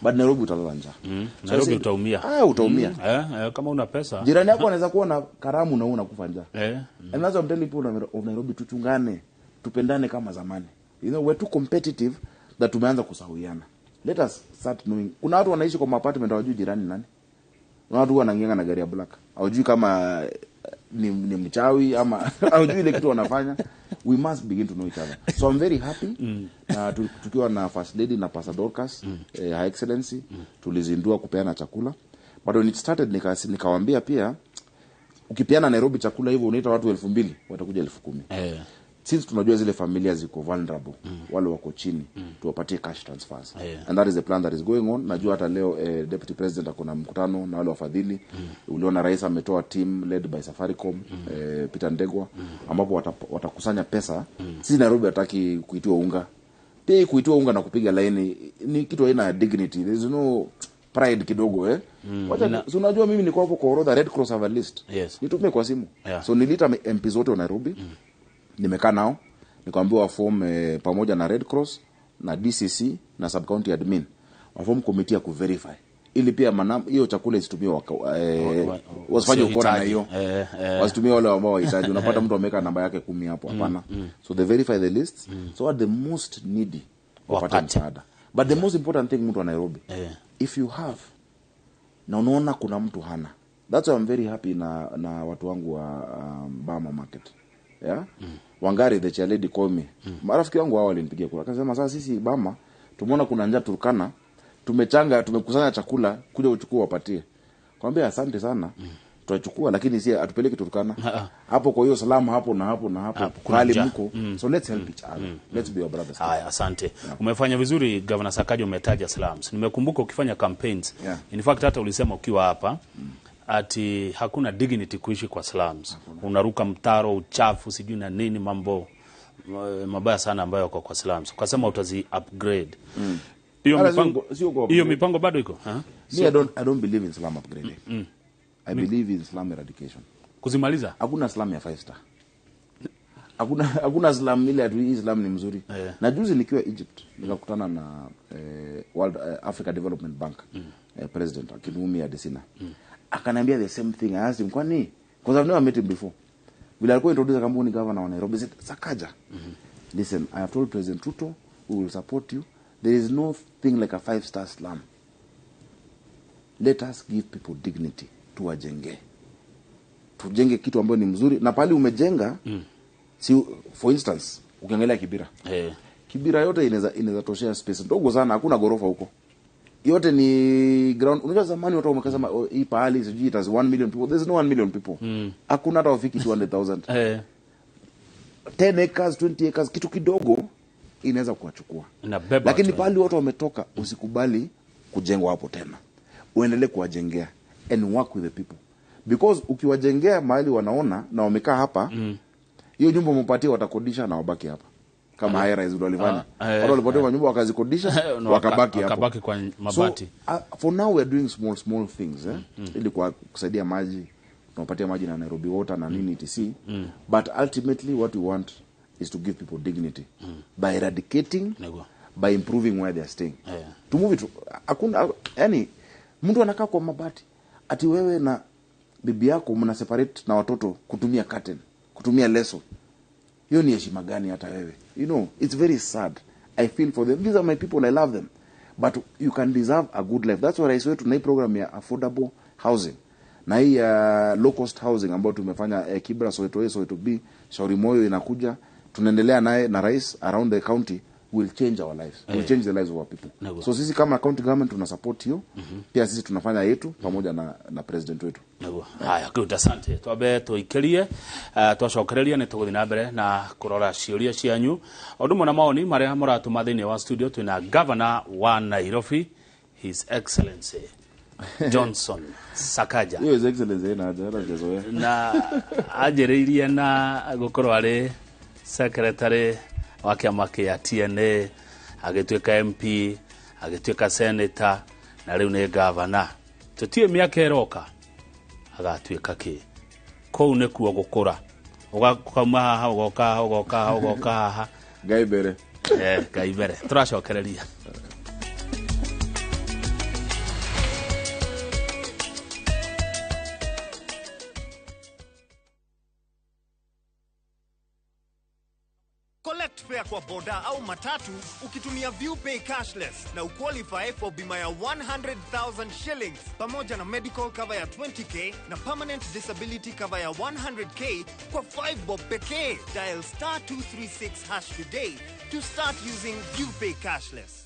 Speaker 2: But Nairobi utalala njaa. So
Speaker 1: Nairobi
Speaker 2: I said,
Speaker 1: utaumia.
Speaker 2: Utaumia.
Speaker 1: Kama una pesa.
Speaker 2: Jirani yako anaweza kuwa na karamu na wewe unakufa njaa. And that's what I'm telling people of Nairobi, tuchungane, tupendane kama zamani. We're too competitive that tumeanza kusahuiana. Let us start knowing. Kuna watu wanaishi kwa apartment hawajui jirani nani. Kuna watu wanaingia na gari ya black. Hawajui kama ni mchawi ama hawajui ile kitu wanafanya. We must begin to know each other. So I'm very happy. Na tukiwa na First Lady na Pastor Dorcas, Her Excellency, tulizindua kupeana chakula. But when it started, nikawaambia pia, ukipeana Nairobi chakula hivyo unaita watu 2000, watakuja 10,000. Since tunajua zile familia ziko vulnerable, wale wako chini, tuwapatie cash transfers. And that is the plan that is going on. Najua hata leo Deputy President ako na mkutano na wale wafadhili. Uliona rais ametoa team led by Safaricom, Peter Ndegwa, ambapo watakusanya pesa. Sisi Nairobi hataki kuitiwa unga. Pia kuitiwa unga na kupiga laini ni kitu haina dignity. There is no pride kidogo. Wacha, si unajua mimi niko hapo kwa orodha, Red Cross have a list. Nitumie kwa simu. So niliita MPs wote wa Nairobi. Nimekaa nao, nikaambiwa waform pamoja na Red Cross na DCC na sub county admin, waform committee ya kuverify ili pia hiyo chakula isitumiwe wasifanye ukora na hiyo. Wasitumie wale ambao wahitaji. Unapata mtu ameweka namba yake 10 hapo, hapana. So they verify the list. So at the most needy wapate
Speaker 1: Wapate.
Speaker 2: msaada. But the most important thing, mtu wa Nairobi, if you have na unaona kuna mtu hana, that's why I'm very happy na watu wangu wa Bama Market. Yeah? Wangari the chair lady called me. Marafiki wangu hao walinipigia kura. Akasema sasa sisi Bama tumeona kuna njaa Turkana, tumechanga, tumekusanya chakula, kuja uchukue wapatie. Kwambia asante sana. Tutachukua lakini si atupeleke Turkana. Hapo kwa hiyo salamu hapo na hapo na hapo.
Speaker 1: Hapo kuna
Speaker 2: Pahali
Speaker 1: njaa.
Speaker 2: mko. So let's help each other. Let's be your brothers.
Speaker 1: Haya, asante. Umefanya vizuri Governor Sakaja, umetaja slums. Nimekumbuka ukifanya campaigns. In fact hata ulisema ukiwa hapa ati hakuna dignity kuishi kwa slums. Unaruka mtaro, uchafu, sijui na nini, mambo mabaya sana ambayo yako kwa slums. Ukasema utazi upgrade. Hiyo
Speaker 2: Wala sio kwa
Speaker 1: hiyo
Speaker 2: upgrade.
Speaker 1: mipango bado iko? Ha?
Speaker 2: Me, I don't believe in slum upgrading. I believe in slum eradication.
Speaker 1: Kuzimaliza?
Speaker 2: Hakuna slum ya 5 star. Hakuna slum ile ati hii slum ni mzuri. Na juzi nikiwa Egypt nikakutana na World Africa Development Bank President Akinwumi Adesina. Akaniambia the same thing. I asked him, kwani? Because I've never met him before. Vile alikuwa introduce kampuni governor wa Nairobi, said, Sakaja. Listen, I have told President Ruto we will support you. There is no thing like a 5-star slum. Let us give people dignity. Tuwajenge, tujenge kitu ambayo ni mzuri, na pale umejenga, si for instance ukiangalia Kibera, Kibera yote inaweza toshea space ndogo sana, hakuna gorofa huko, yote ni ground. Unajua zamani watu wamekasema, oh, hii pahali sijui it has 1 million people. There's no 1 million people. Hakuna hata wafiki 200,000. 10 acres, 20 acres, kitu kidogo inaweza kuwachukua.
Speaker 1: Inabeba
Speaker 2: Lakini
Speaker 1: watu.
Speaker 2: Pahali watu wametoka, usikubali kujengwa hapo tena, uendelee kuwajengea and work with the people, because ukiwajengea mahali wanaona na wamekaa hapa, hiyo nyumba umepatia watakodisha na wabaki hapa, kama high rise ndio walifanya. Watu walipatiwa nyumba wakazikodisha,
Speaker 1: Na
Speaker 2: wakabaki hapo.
Speaker 1: wakabaki kwa mabati.
Speaker 2: So, for now we are doing small small things, eh? Ili kwa kusaidia maji, tunapatia maji na Nairobi Water na nini etc. But ultimately what we want is to give people dignity by eradicating,
Speaker 1: Nego.
Speaker 2: By improving where they are staying. To move it, hakuna, yani mtu anakaa kwa mabati, ati wewe na bibi yako mna separate na watoto kutumia curtain, kutumia leso. Hiyo ni heshima gani hata wewe? It's very sad. I feel for them. These are my people, I love them, but you can deserve a good life. That's why rais wetu na hii program ya affordable housing na hii ya low cost housing ambayo tumefanya, Kibra, Soweto A, Soweto B, Shauri Moyo inakuja, tunaendelea naye na rais around the county, will change our lives, will change the lives of our people.
Speaker 1: Ndio.
Speaker 2: So sisi kama county government tuna support hiyo. Pia sisi tunafanya yetu pamoja na president wetu.
Speaker 1: Niguo. Haya, good, asante. Twambe tuikirie, twacokereria nĩ tũgũthiĩ na mbere na kũrora ciũria cianyu o ũndũ ũmwe na mawoni marĩa mũratũma thĩinĩ wa studio. Twĩna governor wa Nairobi, His Excellency Johnson Sakaja.
Speaker 2: Hiyo His Excellency ina haja, hata sijazoea.
Speaker 1: Na anjĩrĩirie na gũkorwo arĩ secretary wa kĩama kĩa TNA, agĩtuĩka MP, agĩtuĩka senator, na rĩu nĩ gavana. Tũtiũĩ mĩaka ĩroka agatuĩka kĩ. Kũu nĩkuo gũkũra. Ũkauma haha ũgoka haha, ũgoka haha, ũgoka haha.
Speaker 2: Ngai mbere.
Speaker 1: Ngai mbere. Tũracokereria.
Speaker 3: Collect fare kwa boda au matatu ukitumia ViewPay cashless na uqualify for bima ya 100,000 shillings pamoja na medical cover ya 20K na permanent disability cover ya 100K kwa 5 bob pekee. Dial *236# today to start using ViewPay cashless.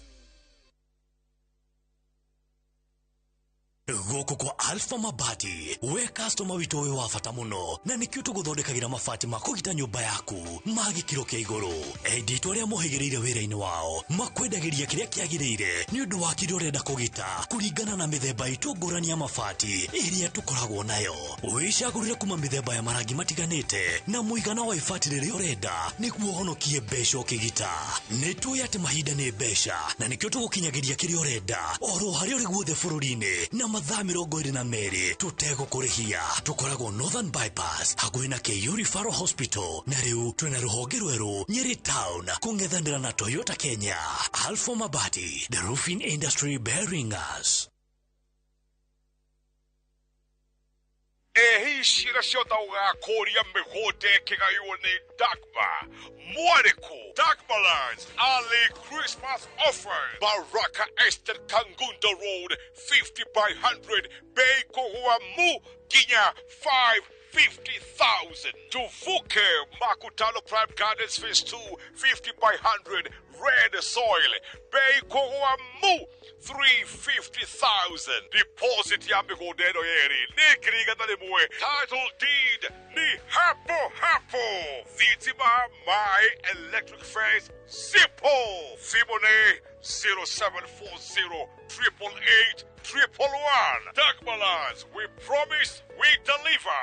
Speaker 4: Gũkũ kwa Alpha Mabati, we customer witũ wĩ wa bata mũno, na nĩkĩo tũgũthondekagĩra mabati ma kũgita nyũmba yaku ma gĩkĩro kĩa igũrũ. Endia itũ arĩa mohĩgĩrĩire wĩra-inĩ wao makwendagĩria kĩrĩa kĩagĩrĩire nĩ ũndũ wa kĩrĩa ũrenda kũgita kũringana na mĩthemba itũ ngũrani ya mabati ĩrĩa tũkoragwo nayo. Wĩcagũrĩre kuma mĩthemba ya marangi matiganĩte na mũigana wa ibati rĩrĩa ũrenda nĩguo ũhonokie mbeca ũkĩgita. Nĩ tũĩ atĩ mahinda nĩ mbeca, na nĩkĩo tũgũkinyagĩria kĩrĩa ũrenda oro harĩa ũrĩ guothe bũrũri-inĩ na mathaa 22 tũtegũkũrĩhia. Tũkoragwo Northern Bypass hakuhĩ na KU Referral Hospital, na rĩu twĩna rũhonge rwerũ Nyeri Town kũng'ethanĩra na Toyota Kenya. Alpha Mabati, the roofing industry bearing us.
Speaker 5: Ehi cira ciothe ũgakũria mĩgũnda ĩkĩgaywo nĩ Dagmar Mwarĩkũ. Dagmar Lands early Christmas offer. Baraka Estate, Kangundo Road, 50 by 100, bei kũgũa mu nginya 550,000. Tuvuke Makutano Prime Gardens Phase 2, 50 by 100, red soil, bei kũgũa mu 350,000. Deposit ya mĩgũnda ĩno yerĩ nĩ 100,000. Title deed ni hapo hapo. Thitima, maĩ, electric fence, simple. Thimũ nĩ 0740 888 111. Dagmar Lands, we promise, we deliver.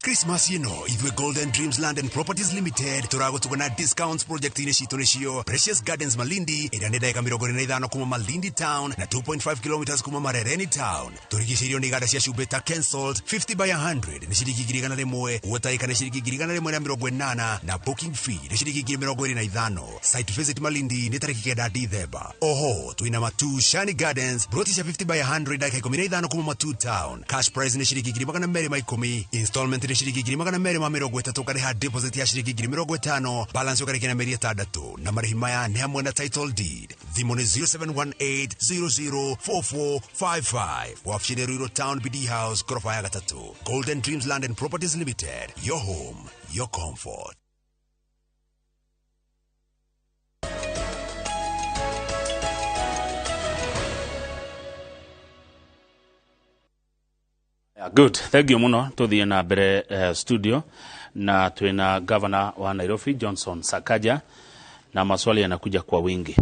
Speaker 6: Christmas ĩno ithuĩ Golden Dreams Land and Properties Limited tũragũtuga na discounts project-inĩ citũ nĩcio Precious Gardens Malindi ĩrĩa nĩ ndagĩka 45 kuma Malindi Town na 2.5 kilometers kuma Marereni Town. Tũrigicĩirio nĩ iganda cia cumbĩ ta Kensalt 50 by 100 nĩ ciringi 100,000, Water nĩ ciringi 180,000 na booking fee nĩ ciringi 25,000. Site visit Malindi nĩ tarĩki 9 Dithemba. Oho twĩna Matu Shani Gardens broti cia 50 by 100 ndagĩka 15 kuma Matu Town. Cash price nĩ ciringi 210,000, installment nĩ ciringi 230,000, ũkarĩha deposit ya ciringi 50,000, balance ũkarĩkia na mĩeri 6, na marĩhi maya nĩ hamwe na title deed. Thimũ nĩ 0718004455. Wabici nĩ Ruiru Town BD House, ghorofa ya 3. Golden Dreams Land and Properties Limited, your home, your comfort.
Speaker 1: Yeah, good. Thank you muno. Tuthie na mbere studio na twina governor wa Nairobi Johnson Sakaja, na maswali yanakuja kwa wingi.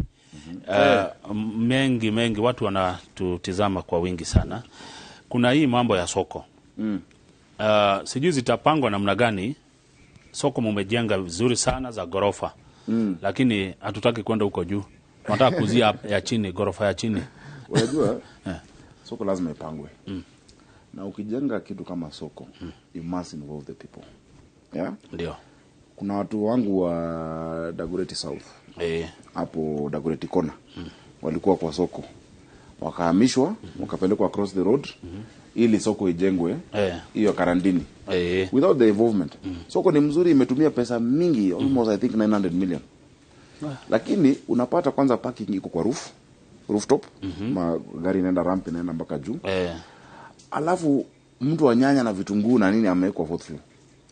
Speaker 1: Mengi watu wanatutizama kwa wingi sana. Kuna hii mambo ya soko. Sijui zitapangwa namna gani. Soko mumejenga vizuri sana za gorofa. Lakini hatutaki kwenda huko juu. Tunataka kuzia ya chini, gorofa ya chini.
Speaker 2: Unajua soko lazima ipangwe. Na ukijenga kitu kama soko, you must involve the people. Yeah?
Speaker 1: Ndio.
Speaker 2: Kuna watu wangu wa Dagoretti South. Hapo Dagoretti Corner. Walikuwa kwa soko. Wakahamishwa, wakapelekwa across the road ili soko ijengwe hiyo karantini. Without the involvement. Soko ni mzuri, imetumia pesa mingi, almost I think 900 million. Lakini unapata kwanza parking iko kwa rooftop, magari inaenda ramp inaenda mpaka juu. Alafu mtu wa nyanya na vitunguu na nini amewekwa fourth floor.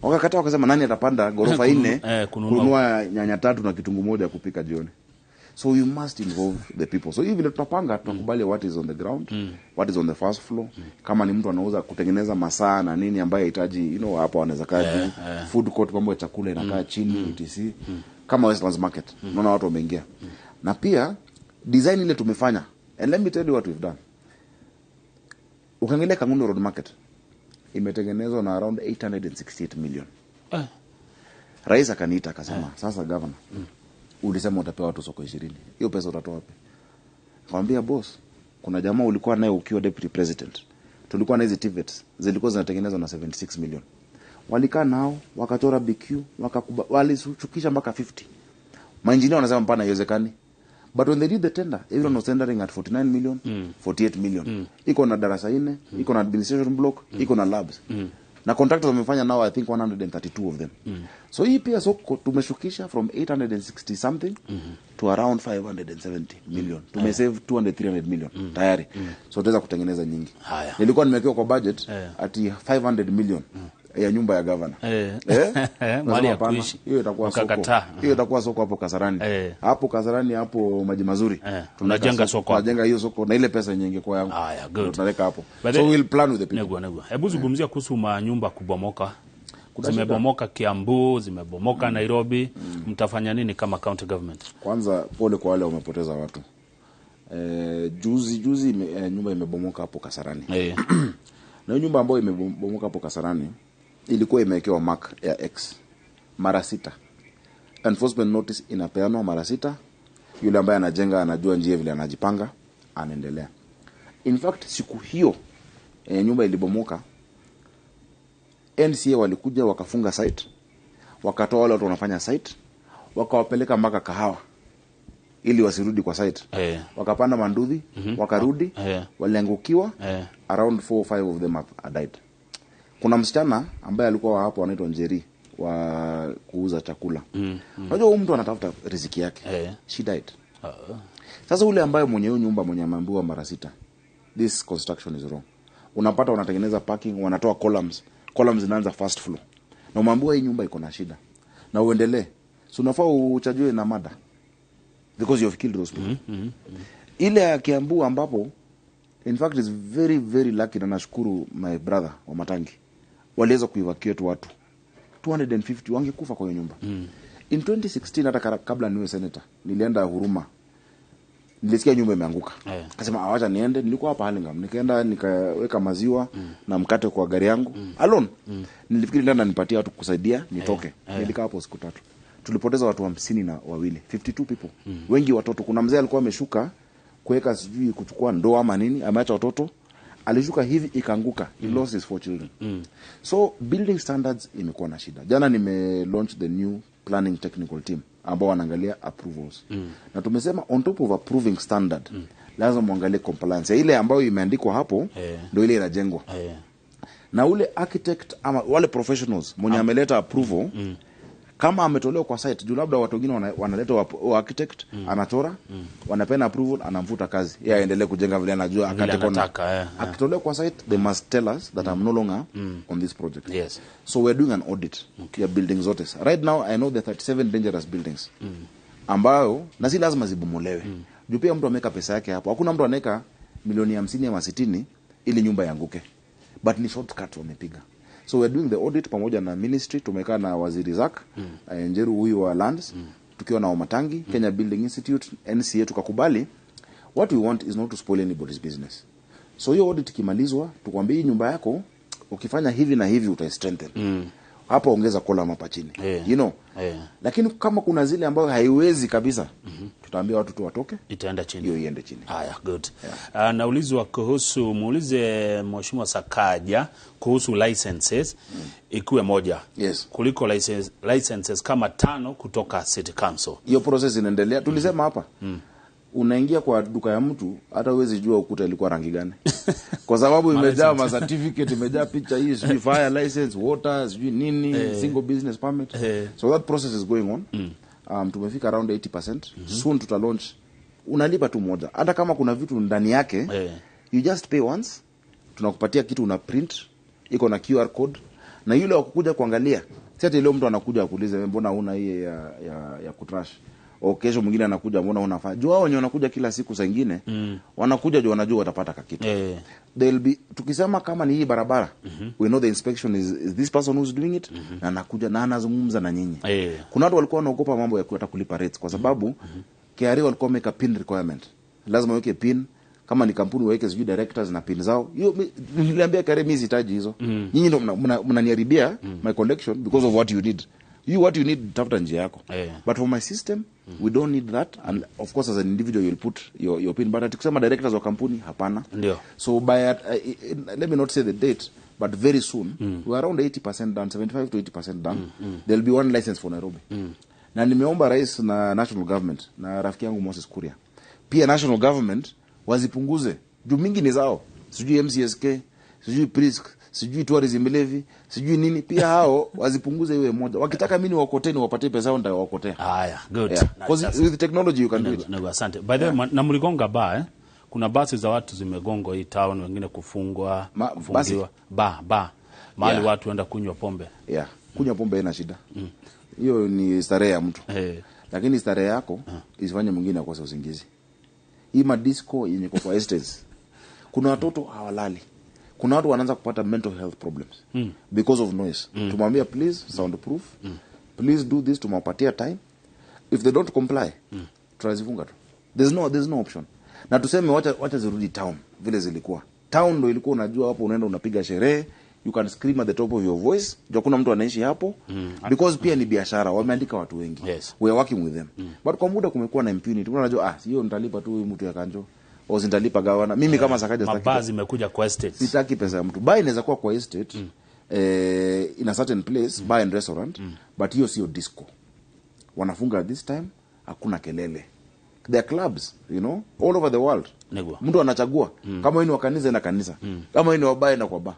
Speaker 2: Wakakataa wakasema nani atapanda ghorofa 4 kununua nyanya 3 na kitunguu moja kupika jioni. So you must involve the people. So hivi tutapanga, tunakubali what is on the ground, what is on the first floor. Kama ni mtu anauza kutengeneza masaa na nini ambaye hahitaji, you know, hapo anaweza kaa juu. Food court, mambo ya chakula inakaa chini, etc. Kama Westlands Market, unaona watu wameingia. Na pia design ile tumefanya. And let me tell you what we've done. Ukiangalia Kangundo Road Market imetengenezwa na around 868 million. Rais akaniita akasema, sasa governor, ulisema utapewa watu soko 20. Hiyo pesa utatoa wapi? Nikamwambia boss, kuna jamaa ulikuwa naye ukiwa deputy president. Tulikuwa na hizi TVETs zilikuwa zinatengenezwa na 76 million. Walikaa nao, wakachora BQ, walishukisha mpaka 50. Maengineer wanasema mpana haiwezekani. But when they did the tender, everyone was tendering at 49 million, 48 million. Iko na darasa 4, iko na administration block, iko na labs. Na contractors wamefanya now I think 132 of them. So hii pia soko tumeshukisha from 860 something to around 570 million. Tumesave 200 300 million tayari. So tutaweza kutengeneza nyingi.
Speaker 1: Haya.
Speaker 2: Nilikuwa nimewekewa kwa budget ati 500 million ya nyumba ya governor.
Speaker 1: Mali ya kuishi.
Speaker 2: Hiyo itakuwa soko. Hiyo itakuwa soko hapo Kasarani. Hapo Kasarani hapo Maji Mazuri.
Speaker 1: Tunajenga soko.
Speaker 2: Tunajenga hiyo soko na ile pesa nyingi kwa yangu.
Speaker 1: Haya, good.
Speaker 2: Tunaweka hapo. So we'll plan with the people.
Speaker 1: Negwa. Hebu zungumzia kuhusu manyumba kubomoka. Zimebomoka Kiambu, zimebomoka Nairobi. Mtafanya nini kama county government?
Speaker 2: Kwanza pole kwa wale wamepoteza watu. Juzi nyumba imebomoka hapo Kasarani. Na nyumba ambayo imebomoka hapo Kasarani ilikuwa imewekewa mark ya X mara 6. Enforcement notice inapeanwa mara 6. Yule ambaye anajenga anajua njia vile anajipanga, anaendelea. In fact siku hiyo nyumba ilibomoka, NCA walikuja wakafunga site, wakatoa wale watu wanafanya site, wakawapeleka mpaka Kahawa ili wasirudi kwa site. Wakapanda manduthi, wakarudi, waliangukiwa, around 4 or 5 of them have died. Kuna msichana ambaye alikuwa hapo anaitwa Njeri wa kuuza chakula. Unajua huyu mtu anatafuta riziki yake. She died. Sasa ule ambaye mwenye hiyo nyumba mwenye ameambiwa mara 6, this construction is wrong. Unapata wanatengeneza parking, wanatoa columns. Columns zinaanza first floor. Na umeambiwa hii nyumba iko na shida. Na uendelee. So unafaa uchajue na mada. Because you have killed those people. Ile ya Kiambu ambapo in fact is very very lucky, na nashukuru my brother wa Matangi. Waliweza kuevacuate watu 250 wangekufa kwa hiyo nyumba. In 2016 hata kabla niwe senator nilienda Huruma. Nilisikia nyumba imeanguka. Akasema awacha niende, nilikuwa hapa Hurlingham. Nikaenda nikaweka maziwa na mkate kwa gari yangu. Alone. Nilifikiri ndio ananipatia watu kusaidia nitoke. Nilikaa hapo siku 3. Tulipoteza watu 52, 52 people. Wengi watoto. Kuna mzee alikuwa ameshuka kuweka sijui kuchukua ndoo ama nini, ameacha watoto. Alishuka hivi ikaanguka. He lost his 4 children. So building standards imekuwa na shida. Jana nime launch the new planning technical team ambao wanaangalia approvals. Na tumesema on top of approving standard, lazima muangalie compliance. Ile ambayo imeandikwa hapo ndio ile inajengwa. Na ule architect ama wale professionals mwenye ameleta approval, kama ametolewa kwa site, juu labda watu wengine wanaleta architect, anachora, wanapeana approval, anamfuta kazi. Yeye aendelee kujenga vile anajua, akate kona. Akitolewa kwa site, they must tell us that I'm no longer on this project.
Speaker 1: Yes.
Speaker 2: So we're doing an audit ya buildings zote. Right now I know there are 37 dangerous buildings. Ambayo na si lazima zibomolewe. Juu pia mtu ameweka pesa yake hapo. Hakuna mtu anaweka milioni 50 ama 60 ili nyumba ianguke. But ni shortcut wamepiga. So we're doing the audit pamoja na ministry, tumekaa na Waziri Zak, Njeru huyu wa lands, tukiwa na Wamatangi, Kenya Building Institute, NCA, tukakubali. What we want is not to spoil anybody's business. So hiyo audit ikimalizwa, tukwambie hii nyumba yako ukifanya hivi na hivi uta strengthen. Hapo ongeza column hapa chini. You know. Lakini kama kuna zile ambayo haiwezi kabisa, tutaambia watu tu watoke,
Speaker 1: itaenda chini.
Speaker 2: Hiyo iende chini.
Speaker 1: Haya, good. Naulizwa kuhusu, muulize Mheshimiwa Sakaja kuhusu licenses ikuwe moja.
Speaker 2: Yes.
Speaker 1: Kuliko licenses kama 5 kutoka City Council.
Speaker 2: Hiyo process inaendelea. Tulisema hapa. Unaingia kwa duka ya mtu hata huwezi jua ukuta ilikuwa rangi gani. Kwa sababu imejaa ma certificate, imejaa picha hii, sijui fire license, water, sijui nini, single business permit. So that process is going on. Tumefika around 80%. Soon tuta launch. Unalipa tu moja. Hata kama kuna vitu ndani yake, you just pay once. Tunakupatia kitu una print, iko na QR code, na yule wa kukuja kuangalia. Si ati leo mtu anakuja akuulize mbona huna hii ya kutrash. O kesho mwingine anakuja mbona unafanya. Juu hao wenye wanakuja kila siku saa nyingine, wanakuja juu wanajua watapata kakitu. They'll be, tukisema kama ni hii barabara, we know the inspection is this person who's doing it, na anakuja na anazungumza na nyinyi. Kuna watu walikuwa wanaogopa mambo ya hata kulipa rates kwa sababu KRA walikuwa wameweka pin requirement. Lazima weke pin, kama ni kampuni waweke sijui directors na pin zao. Hiyo niliambia KRA mimi sihitaji hizo. Nyinyi ndio mnaniharibia my collection because of what you need. You what you need, tafuta njia yako. But for my system, we don't need that. And of course, as an individual, you'll put your pin. But kusema directors wa kampuni, hapana.
Speaker 1: Ndio.
Speaker 2: So by, let me not say the date, but very soon, we're around 80% done, 75 to 80% done. There'll be one license for Nairobi. Na nimeomba rais na national government, na rafiki yangu Moses Kuria. Pia national government, wazipunguze. Juu mingi ni zao. Sijui MCSK, sijui Prisk, sijui tourism levy, sijui nini, pia hao wazipunguze iwe moja. Wakitaka mimi niwakotee, niwapatie pesa yao, nitawakotea.
Speaker 1: Haya, good.
Speaker 2: Yeah. Because with technology you can do it.
Speaker 1: Nego, asante. By the way, na mligonga ba Kuna basi za watu zimegongwa hii town, wengine kufungwa, kufungiwa. Ba. Mahali watu waenda kunywa pombe.
Speaker 2: Yeah, kunywa pombe haina shida. Hiyo ni starehe ya mtu. Lakini starehe yako isifanye mwingine akose usingizi. Hii madisco yenye iko kwa estates. Kuna watoto hawalali. Kuna watu wanaanza kupata mental health problems because of noise. Tumwambia please soundproof. Please do this, tumewapatia time. If they don't comply, tutazifunga tu. There's no option. Na tuseme wacha zirudi town vile zilikuwa. Town ndo ilikuwa unajua hapo unaenda unapiga sherehe, you can scream at the top of your voice. Jua kuna mtu anaishi hapo because pia ni biashara, wameandika watu wengi.
Speaker 1: Yes.
Speaker 2: We are working with them. But kwa muda kumekuwa na impunity. Unajua hiyo nitalipa tu huyu mtu ya kanjo. Au sitalipa gawana. Mimi kama Sakaja sitaki.
Speaker 1: Mabazi imekuja kwa estate.
Speaker 2: Sitaki pesa ya mtu. Bar inaweza kuwa kwa estate, in a certain place, bar and restaurant, but hiyo sio disco. Wanafunga at this time, hakuna kelele. There are clubs, you know, all over the world.
Speaker 1: Negwa.
Speaker 2: Mtu anachagua kama wewe ni wa kanisa na kanisa, kama wewe ni wa bar na kwa bar.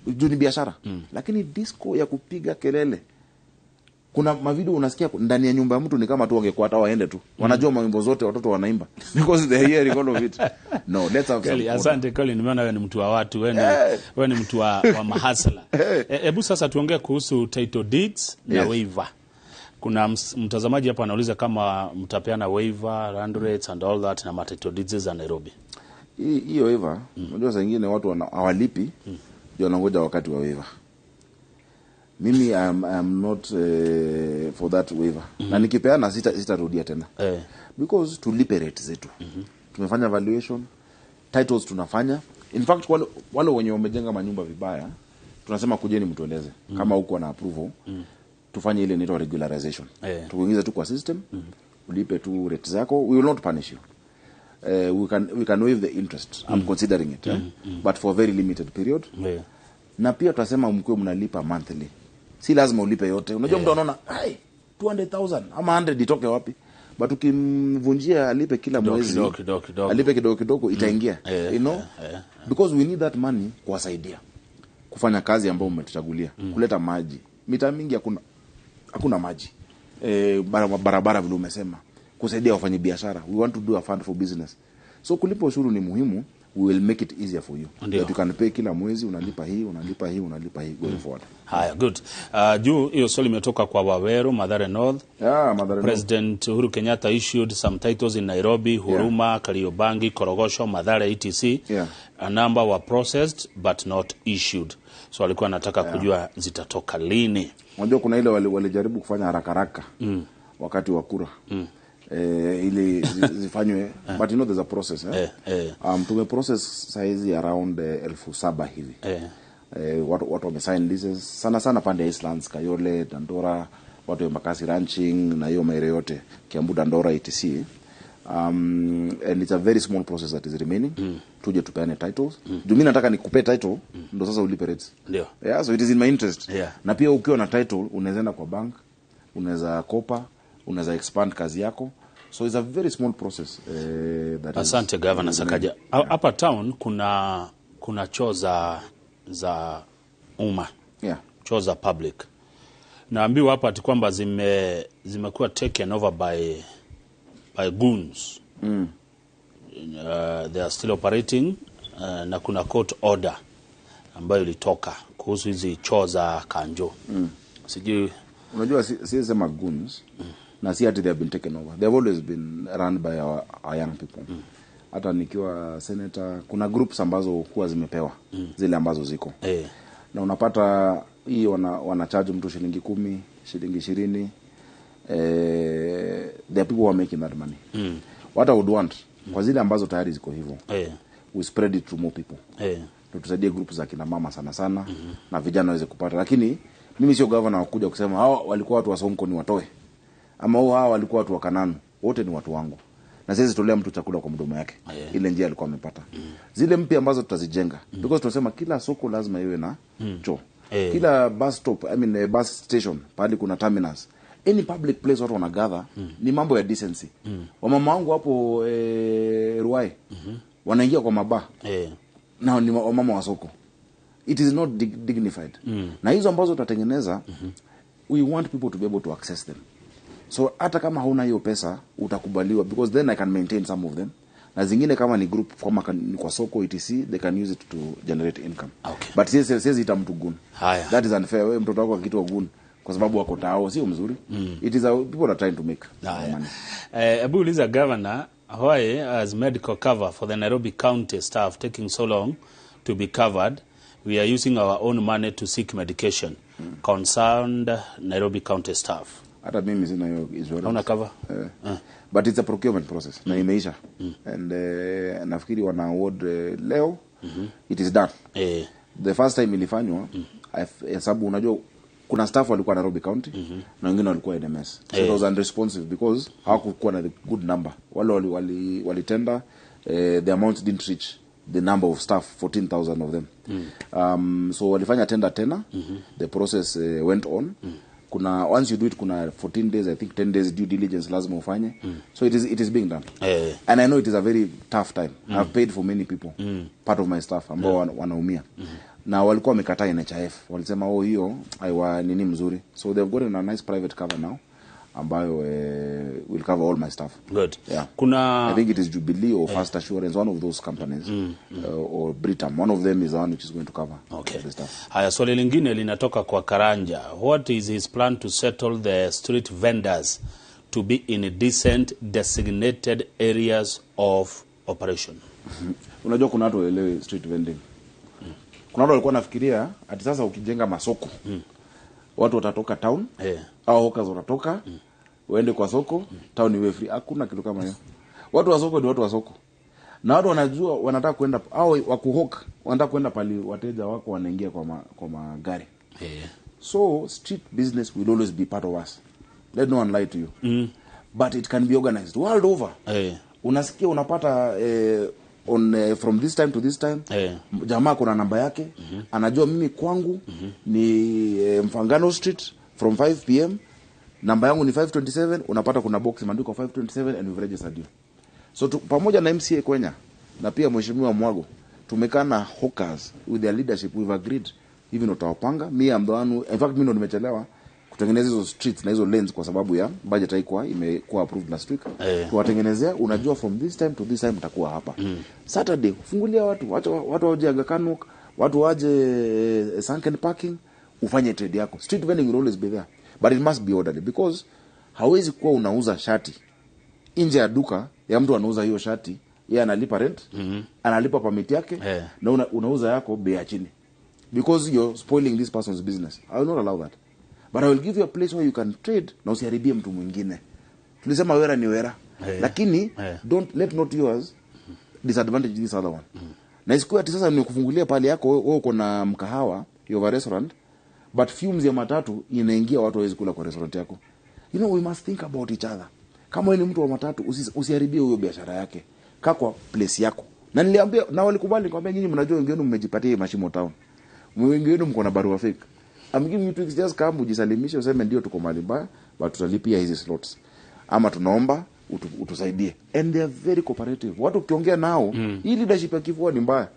Speaker 2: Juu ni biashara. Lakini disco ya kupiga kelele, kuna mavideo unasikia ndani ya nyumba ya mtu ni kama tu wangekuwa hata waende tu. Wanajua mawimbo zote watoto wanaimba because they hear all of it. No, let's have some.
Speaker 1: Asante Colin, nimeona wewe ni mtu wa watu, wewe ni mtu wa mahasala. Hebu sasa tuongee kuhusu title deeds na waiver. Kuna mtazamaji hapa anauliza kama mtapeana waiver, land rates and all that na title deeds za Nairobi.
Speaker 2: Hiyo waiver, unajua saa nyingine watu hawalipi, ndio wanangoja wakati wa waiver. Mimi I'm not for that waiver. Na nikipeana sitarudia tena. Because tulipe rate zetu. Tumefanya valuation, titles tunafanya. In fact wale wenye wamejenga manyumba vibaya tunasema kujeni mtueleze kama huko na approval tufanye ile inaitwa regularization. Tukuingize tu kwa system, ulipe tu rate zako, we will not punish you. We can waive the interest. I'm considering it, but for a very limited period. Na pia tutasema mkiwe mnalipa monthly. Si lazima ulipe yote. Unajua mtu anaona, "Ai, 200,000 ama 100 itoke wapi?" But ukimvunjia alipe kila mwezi,
Speaker 1: kidogo.
Speaker 2: Alipe kidogo kidogo itaingia. You know? Because we need that money kuwasaidia kufanya kazi ambayo umetuchagulia, kuleta maji. Mitaa mingi hakuna maji. Barabara vile umesema, kusaidia wafanyabiashara. We want to do a fund for business. So kulipa ushuru ni muhimu. We will make it easier for you.
Speaker 1: Ndiyo.
Speaker 2: That you can pay kila mwezi, unalipa hii, unalipa hii, unalipa hii going forward.
Speaker 1: Haya, good. Juu hiyo swali imetoka kwa Waweru, Mathare North.
Speaker 2: Yeah, Mathare North.
Speaker 1: President Uhuru Kenyatta issued some titles in Nairobi, Huruma, Kariobangi, Korogosho, Mathare, etc. A number were processed but not issued. So alikuwa anataka kujua zitatoka lini.
Speaker 2: Unajua kuna ile walijaribu kufanya haraka haraka wakati wa kura. Ili zifanywe, but you know there's a process, Tume process size around 7,000 hivi. Watu wamesign leases sana sana pande ya Eastlands, Kayole, Dandora, watu wa Embakasi Ranching na hiyo maeneo yote, Kiambu, Dandora, etc. And it's a very small process that is remaining. Tuje tupeane titles. Juu mimi nataka nikupe title ndo sasa ulipe rates.
Speaker 1: Ndio.
Speaker 2: Yeah, so it is in my interest. Na pia ukiwa na title unaweza enda kwa bank, unaweza kopa, unaweza expand kazi yako. So it's a very small process. That
Speaker 1: Asante Governor Sakaja. Hapa town kuna choo za umma. Choo za public. Naambiwa hapa ati kwamba zimekuwa taken over by goons. They are still operating, na kuna court order ambayo ilitoka kuhusu hizi choo za Kanjo. Sijui.
Speaker 2: Unajua si sema goons. Na si ati they have been taken over. They have always been run by our young people. Hata nikiwa senator kuna groups ambazo huwa zimepewa zile ambazo ziko. Na unapata hii wana charge mtu shilingi 10, shilingi 20. There are people who are making that money. What I would want kwa zile ambazo tayari ziko hivyo. We spread it to more people. Tusaidie groups za kina mama sana sana na vijana waweze kupata. Lakini mimi sio governor wa kuja kusema hawa walikuwa watu wa Sonko ni watoe. Ama hawa walikuwa watu wa Kananu, wote ni watu wangu. Na siwezi tolea mtu chakula kwa mdomo yake. Ile njia alikuwa amepata. Zile mpya ambazo tutazijenga, because tunasema kila soko lazima iwe na choo. Kila bus stop, I mean bus station, pale kuna terminus. Any public place watu wanagather, ni mambo ya decency. Wamama wangu hapo Ruai wanaingia kwa mabaa. Na ni wamama wa soko. It is not dignified. Na hizo ambazo tutatengeneza, we want people to be able to access them. So hata kama hauna hiyo pesa utakubaliwa, because then I can maintain some of them. Na zingine kama ni group, kama ni kwa soko etc, they can use it to generate income. But siwezi ita mtu gun. That is unfair. Wewe mtoto wako akitwa gun kwa sababu wako tao sio mzuri. It is people are trying to make money.
Speaker 1: Ebu uliza governor, why has medical cover for the Nairobi County staff taking so long to be covered? We are using our own money to seek medication. Concerned Nairobi County staff.
Speaker 2: Hata mimi sina hiyo insurance.
Speaker 1: Hauna cover?
Speaker 2: But it's a procurement process. Na imeisha. And nafikiri wana award leo. It is done. The first time ilifanywa, hesabu unajua kuna staff walikuwa Nairobi County na wengine walikuwa NMS. So it was unresponsive because hawakuwa na the good number. Wale walitenda, the amount didn't reach the number of staff, 14,000 of them. So walifanya tender tena. The process went on. Kuna once you do it kuna 14 days, I think 10 days due diligence lazima ufanye. So it is being done. And I know it is a very tough time. I've paid for many people. Part of my staff ambao wanaumia. Na walikuwa wamekataa NHIF. Walisema oh hiyo haiwa nini mzuri. So they've gotten a nice private cover now ambayo will cover all my staff.
Speaker 1: Good.
Speaker 2: Yeah.
Speaker 1: Kuna
Speaker 2: I think it is Jubilee or First Assurance, one of those companies, or Britam. One of them is the one which is going to cover the staff.
Speaker 1: Haya, swali lingine linatoka kwa Karanja. What is his plan to settle the street vendors to be in decent designated areas of operation?
Speaker 2: Unajua kuna watu waelewe street vending. Kuna watu walikuwa wanafikiria ati sasa ukijenga masoko watu watatoka town, au hawkers watatoka waende kwa soko, town iwe free. Hakuna kitu kama hiyo. Watu wa soko ni watu wa soko. Na watu wanajua wanataka kwenda au wakuhawk, wanataka kwenda pali wateja wako wanaingia kwa magari. So street business will always be part of us. Let no one lie to you. But it can be organized world over. Unasikia unapata on from this time to this time, jamaa kuna namba yake, anajua mimi kwangu ni Mfangano Street from 5 p.m. namba yangu ni 527. Unapata kuna box imeandikwa 527 and we've registered you. So pamoja na MCA Kwenya na pia Mheshimiwa Mwago, tumekaa na hawkers with their leadership, we've agreed hivi ndo tutawapanga. Me I'm the one who, in fact mimi ndo nimechelewa kutengeneza hizo streets na hizo lanes kwa sababu ya budget haikuwa imekuwa approved last week. Tuwatengenezea, unajua from this time to this time utakuwa hapa. Saturday fungulia watu, wacha watu waje Aga Khan Walk, watu waje sunken parking, ufanye trade yako. Street vending will always be there, but it must be orderly, because hawezi kuwa unauza shati nje ya duka ya mtu anauza hiyo shati, yeye analipa rent, analipa permit yake, na unauza yako bei ya chini, because you're spoiling this person's business. I will not allow that, but I will give you a place where you can trade na usiharibie mtu mwingine. Tulisema wera ni wera, lakini don't let not yours disadvantage this other one. Na isikuwe ati sasa nikufungulia pale yako, wewe uko na mkahawa, you have a restaurant, but fumes ya matatu inaingia, watu hawezi kula kwa restaurant yako. You know, we must think about each other. Kama wewe ni mtu wa matatu, usiharibie huyo biashara yake. Kaa kwa place yako. Na niliambia, na walikubali, nikamwambia nyinyi mnajua wengi wenu mmejipatia mashimo town. Wengi wenu mko na barua fake. I'm giving you 2 weeks, just come ujisalimishe useme ndio tuko mahali mbaya, but tutalipia hizi slots. Ama tunaomba utusaidie. And they are very cooperative. Watu ukiongea nao, hii leadership ya kifua ni mbaya.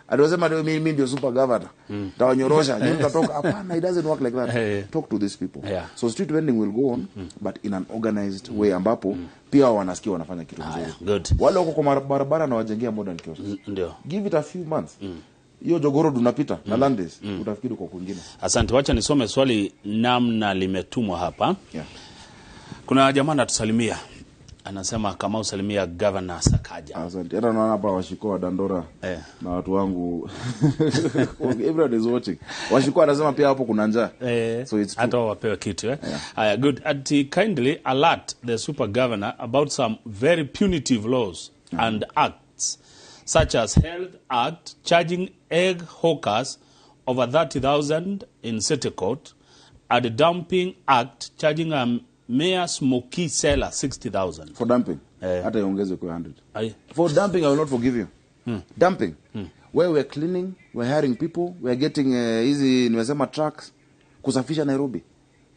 Speaker 2: Aliwasema leo mimi ndio super governor. Nitawanyorosha, nyinyi mtatoka. Hapana, it doesn't work like that. Talk to these people. So street vending will go on, but in an organized way ambapo pia wanasikia wanafanya kitu kizuri.
Speaker 1: Good.
Speaker 2: Wale wako kwa barabara na wajengea modern kiosks.
Speaker 1: Ndio.
Speaker 2: Give it a few months. Hiyo Jogoo tunapita na Landis, utafikiri kwa kwingine.
Speaker 1: Asante, wacha nisome swali namna limetumwa hapa. Kuna jamaa anatusalimia. Anasema kama usalimia Governor Sakaja.
Speaker 2: Asante. Hata naona hapa Washiko wa Dandora na watu wangu. Everyone is watching. Washiko anasema pia hapo kuna njaa. So it's true.
Speaker 1: Hata wapewe kitu Haya, good. Ati kindly alert the super governor about some very punitive laws and acts such as Health Act charging egg hawkers over 30,000 in city court, and the Dumping Act charging a mere smoky seller 60,000.
Speaker 2: For dumping? Hata iongezwe kwa 100.
Speaker 1: Aye.
Speaker 2: For dumping, I will not forgive you. Dumping. Where we're cleaning, we're hiring people, we're getting hizi nimesema trucks kusafisha Nairobi.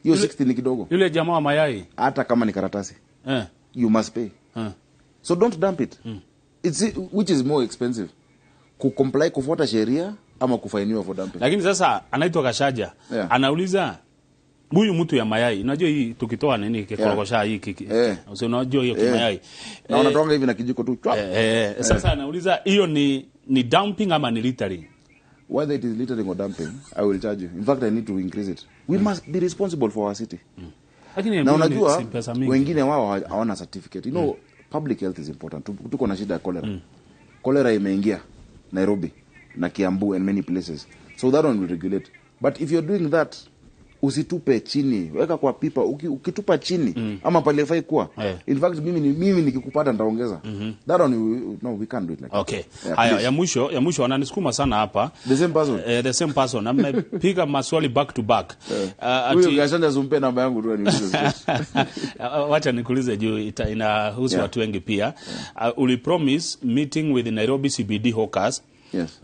Speaker 2: Hiyo 60 ni kidogo.
Speaker 1: Yule jamaa wa mayai.
Speaker 2: Hata kama ni karatasi. You must pay. So don't dump it. It's which is more expensive? Kucomply, kufuata sheria ama kufainiwa for dumping.
Speaker 1: Lakini sasa anaitwa Kashaja. Anauliza huyu mtu ya mayai, unajua hii tukitoa nini kikorogosha hii kiki. Unajua hiyo kimayai.
Speaker 2: Na wanatoa hivi na kijiko tu.
Speaker 1: Sasa anauliza hiyo ni dumping ama ni littering?
Speaker 2: Whether it is littering or dumping, I will charge you. In fact, I need to increase it. We must be responsible for our city.
Speaker 1: Lakini
Speaker 2: na unajua wengine wao hawana certificate. You know, public health is important. Tuko na shida ya cholera. Cholera imeingia Nairobi na Kiambu and many places. So that one will regulate. But if you're doing that, usitupe chini, weka kwa pipa. Ukitupa chini ama pale haifai kuwa. In fact mimi nikikupata nitaongeza. That one no, we can't do it like that.
Speaker 1: Okay. Haya, ya mwisho ananisukuma sana hapa.
Speaker 2: The same person.
Speaker 1: The same person. Amepiga maswali back to back.
Speaker 2: Huyo gashanja zumpe namba yangu tu aniulize.
Speaker 1: Wacha nikuulize juu inahusu watu wengi pia. Uli promise meeting with the Nairobi CBD hawkers.
Speaker 2: Yes.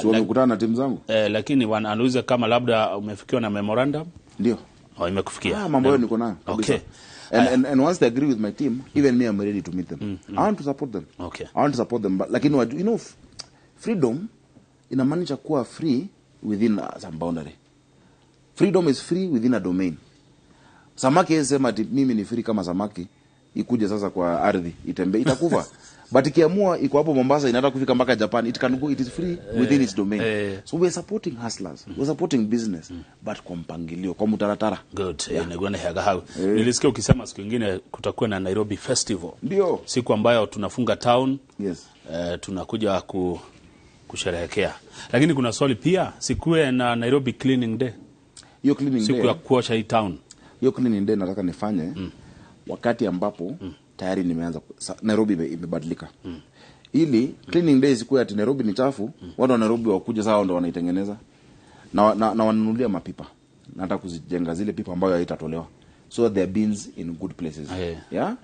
Speaker 2: So wamekutana na timu zangu?
Speaker 1: Lakini wanauliza kama labda umefikiwa na memorandum.
Speaker 2: Ndio.
Speaker 1: Oh, imekufikia.
Speaker 2: Mambo hayo niko nayo.
Speaker 1: Okay.
Speaker 2: And once they agree with my team, even me I'm ready to meet them. I want to support them.
Speaker 1: Okay.
Speaker 2: I want to support them, but lakini you know, freedom inamaanisha kuwa free within some boundary. Freedom is free within a domain. Samaki yeye ati mimi ni free kama samaki ikuje sasa kwa ardhi itembe itakufa. But ikiamua iko hapo Mombasa inataka kufika mpaka Japan, it can go, it is free within its domain. So we are supporting hustlers, we are supporting business, but kwa mpangilio, kwa mtaratara.
Speaker 1: Good. Nigwene haga hau. Nilisikia ukisema siku nyingine kutakuwa na Nairobi Festival.
Speaker 2: Ndio.
Speaker 1: Siku ambayo tunafunga town.
Speaker 2: Yes.
Speaker 1: Tunakuja kusherehekea. Lakini kuna swali pia, sikuwe na Nairobi Cleaning Day.
Speaker 2: Hiyo cleaning
Speaker 1: siku
Speaker 2: day,
Speaker 1: ya kuosha hii town.
Speaker 2: Hiyo cleaning day nataka nifanye wakati ambapo tayari nimeanza Nairobi imebadilika. Ili cleaning day isikuwe ati Nairobi ni chafu, watu wa Nairobi wakuja sawa ndo wanaitengeneza. Na wanunulia mapipa. Nataka kuzijenga zile pipa ambayo haitatolewa. So that there are bins in good places. Yeah?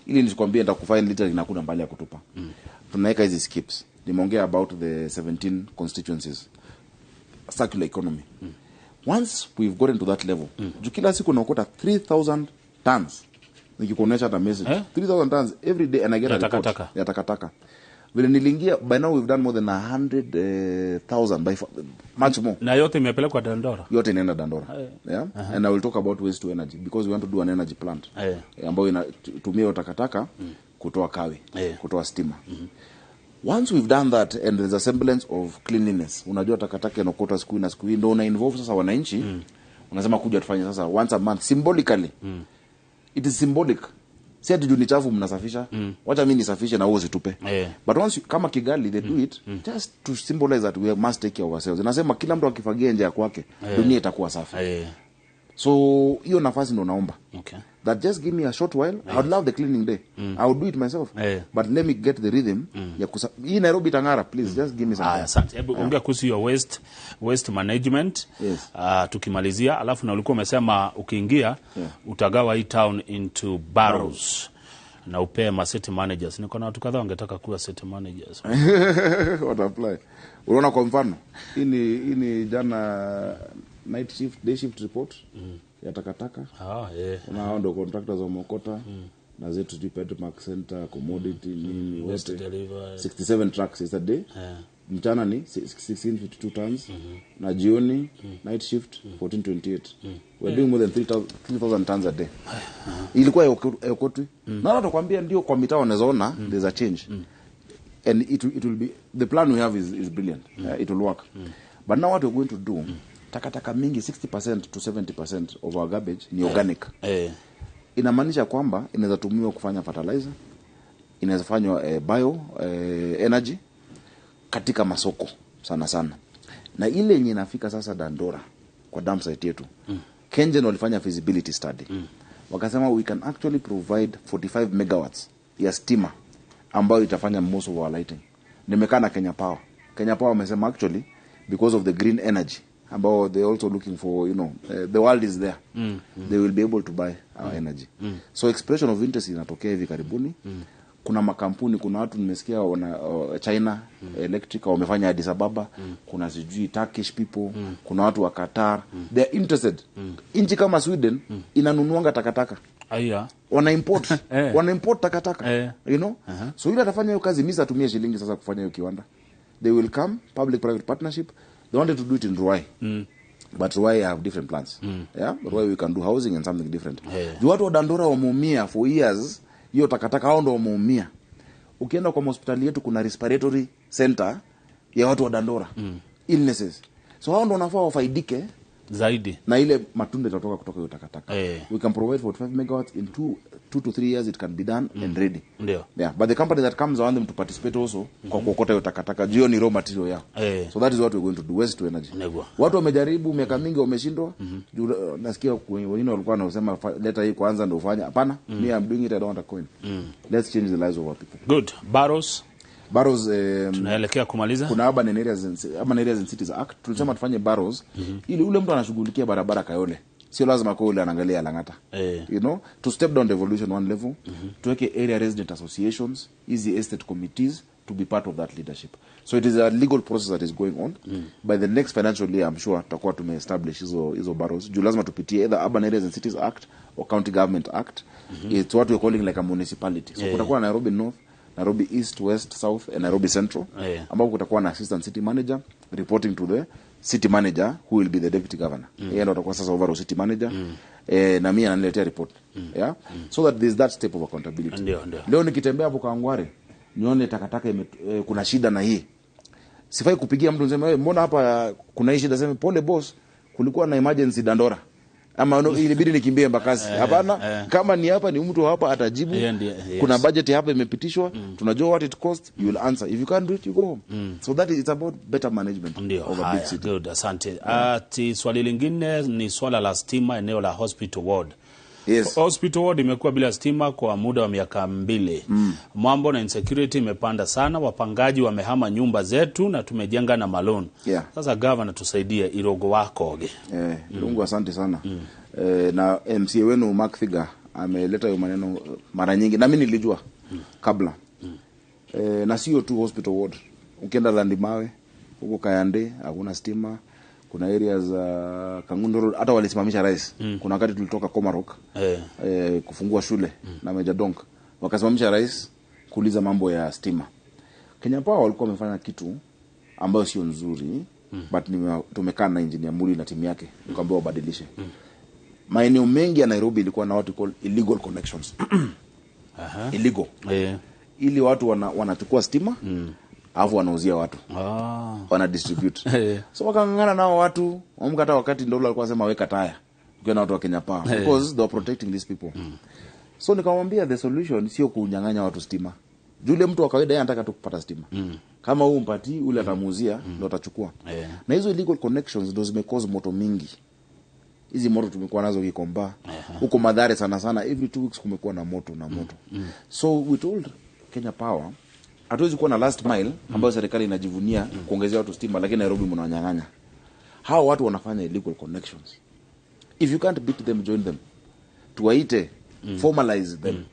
Speaker 2: Ili nisikwambie nitakufine liter inakuna mbali ya kutupa. Tunaweka hizi skips. Nimeongea about the 17 constituencies. Circular economy. Once we've gotten to that level, juu kila siku naokota 3,000 tons. Nikikuonyesha hata message. 3,000 tons every day and I get
Speaker 1: Ya
Speaker 2: a report.
Speaker 1: takataka.
Speaker 2: Ya takataka. Vile niliingia, by now we've done more than 100,000 by far, much more.
Speaker 1: Na yote imepelekwa Dandora.
Speaker 2: Yote inaenda Dandora. Yeah? And I will talk about waste to energy because we want to do an energy plant. Ambayo inatumia hiyo takataka kutoa kawi, kutoa stima. Once we've done that and there's a semblance of cleanliness, unajua takataka inokota siku hii na siku hii, ndio una involve sasa wananchi. Unasema kuja tufanye sasa once a month symbolically. It is symbolic. Si ati juu ni chafu mnasafisha. Wacha mimi nisafishe na wewe usitupe. But once you, kama Kigali they do it just to symbolize that we must take care of ourselves. Nasema kila mtu akifagia nje ya kwake, dunia itakuwa safi. So hiyo nafasi ndio naomba. That just give me a short while. I would love the cleaning day. I would do it myself. But let me get the rhythm. Ya hii Nairobi tangara, please just give me some
Speaker 1: Haya,
Speaker 2: time.
Speaker 1: asante. Hebu ongea kuhusu hiyo waste management.
Speaker 2: Yes.
Speaker 1: Tukimalizia, alafu na ulikuwa umesema ukiingia utagawa hii town into boroughs. Na upee ma city managers. Niko na watu kadhaa wangetaka kuwa city managers.
Speaker 2: What apply. Unaona kwa mfano, hii ni jana night shift, day shift report ya takataka. Una hao ndio contractors wa Mokota na zetu sijui Petromax Center, commodity nini
Speaker 1: Waste
Speaker 2: wote.
Speaker 1: delivery.
Speaker 2: 67 trucks is a day. Mchana ni 1652 tons na jioni night shift 1428. We're doing more than 3,000 tons a day. Ilikuwa haikotwi. Na watu kwambia ndio kwa mitaa wanazoona there's a change. And it will be the plan we have is brilliant. It will work. But now what we're going to do, takataka mingi 60% to 70% of our garbage ni organic. Inamaanisha kwamba inaweza tumiwa kufanya fertilizer, inaweza fanywa bio energy katika masoko sana sana. Na ile yenye inafika sasa Dandora kwa dump site yetu. Kengen walifanya feasibility study. Wakasema we can actually provide 45 megawatts ya stima ambayo itafanya most of our lighting. Nimekaa na Kenya Power. Kenya Power wamesema actually because of the green energy ambao they also looking for, you know, the world is there. They will be able to buy our energy. So expression of interest inatokea hivi karibuni. Kuna makampuni, kuna watu nimesikia wana China Electric wamefanya Addis Ababa, kuna sijui Turkish people, kuna watu wa Qatar. They are interested. Nchi kama Sweden inanunuanga takataka.
Speaker 1: Aya.
Speaker 2: Wana import. Wana import takataka. You know? So yule atafanya hiyo kazi, mimi sitatumia shilingi sasa kufanya hiyo kiwanda. They will come, public private partnership. They wanted to do it in Ruai. But Ruai have different plans. Yeah, Ruai we can do housing and something different. Juu watu wa Dandora wameumia for years, hiyo takataka hao ndio wameumia. Ukienda kwa hospitali yetu kuna respiratory center ya watu wa Dandora. Illnesses. So hao ndio wanafaa wafaidike
Speaker 1: zaidi
Speaker 2: na ile matunda itatoka kutoka hiyo takataka. We can provide 45 megawatts in 2 to 3 years, it can be done and ready.
Speaker 1: Ndio.
Speaker 2: Yeah, but the company that comes I want them to participate also kwa kuokota hiyo takataka. Jio ni raw material yao. So that is what we're going to do, waste to energy.
Speaker 1: Negwa.
Speaker 2: Watu wamejaribu miaka mingi wameshindwa. Nasikia wengine walikuwa wanasema leta hii kwanza ndio ufanye. Hapana, me I'm doing it, I don't want a coin. Let's change the lives of our people.
Speaker 1: Good. Barrows.
Speaker 2: Barrows,
Speaker 1: tunaelekea kumaliza.
Speaker 2: Kuna Urban Areas and Cities Act. Tulisema tufanye barrows ili ule mtu anashughulikia barabara Kayole, sio lazima kwa ule anaangalia Lang'ata. You know, to step down devolution one level, tuweke area resident associations, easy estate committees to be part of that leadership. So it is a legal process that is going on. By the next financial year, I'm sure tutakuwa tumeestablish hizo barrows. Juu lazima tupitie either Urban Areas and Cities Act or County Government Act. It's what we're calling like a municipality. So kutakuwa Nairobi North, Nairobi East, West, South and Nairobi Central, ambapo kutakuwa na assistant city manager reporting to the city manager who will be the deputy governor. Yeye ndo atakuwa sasa overall city manager. Na mimi ananiletea report. Yeah? So that there's that step of accountability.
Speaker 1: Ndio.
Speaker 2: Leo nikitembea hapo Kawangware nione takataka kuna shida na hii. Sifai kupigia mtu niseme wewe mbona hapa kuna hii shida, sema pole boss, kulikuwa na emergency Dandora. Ama no, ilibidi nikimbie Embakasi. Hapana, kama ni hapa ni mtu hapa atajibu.
Speaker 1: Yes.
Speaker 2: Kuna budget hapa imepitishwa, tunajua what it costs, you will answer. If you can't do it, you go home. So that is, it's about better management
Speaker 1: Ndio,
Speaker 2: of a big city.
Speaker 1: Good, asante. Ati swali lingine ni swala la stima eneo la hospital ward.
Speaker 2: Yes.
Speaker 1: Hospital ward imekuwa bila stima kwa muda wa miaka 2. Mambo na insecurity imepanda sana, wapangaji wamehama nyumba zetu na tumejenga na malon.
Speaker 2: Yeah.
Speaker 1: Sasa governor, tusaidie Irogo wakoge.
Speaker 2: Irungu, asante sana. Na MCA wenu Mark Thiga ameleta hiyo maneno mara nyingi na mimi nilijua kabla. Na sio tu hospital ward. Ukienda Landimawe huko Kayande hakuna stima. Kuna areas za Kangundo Road hata walisimamisha rais. Kuna wakati tulitoka Komarok kufungua shule na Major Donk, wakasimamisha rais kuuliza mambo ya stima. Kenya Power walikuwa wamefanya kitu ambayo sio nzuri, but tumekaa na engineer Muli na timu yake tukaambiwa wabadilishe. Maeneo mengi ya Nairobi ilikuwa na what we call illegal connections. Illegal. Ili watu wanachukua stima alafu wanauzia watu. Wana distribute. So wakang'ang'ana nao watu, wamkata wakati ndio alikuwa anasema weka taya. Ukiona watu wa Kenya Power because they are protecting these people. So nikamwambia the solution sio kunyang'anya watu stima. Yule mtu wa kawaida yeye anataka tu kupata stima. Kama huu mpatii ule atamuuzia ndio atachukua. Na hizo illegal connections ndio zimecause moto mingi. Hizi moto tumekuwa nazo Gikomba. Huko Mathare sana sana every 2 weeks kumekuwa na moto na moto. So we told Kenya Power hatuwezi kuwa na last mile ambayo serikali inajivunia kuongezea watu stima, lakini Nairobi mnawanyang'anya. Hao watu wanafanya illegal connections. If you can't beat them, join them. Tuwaite, formalize them.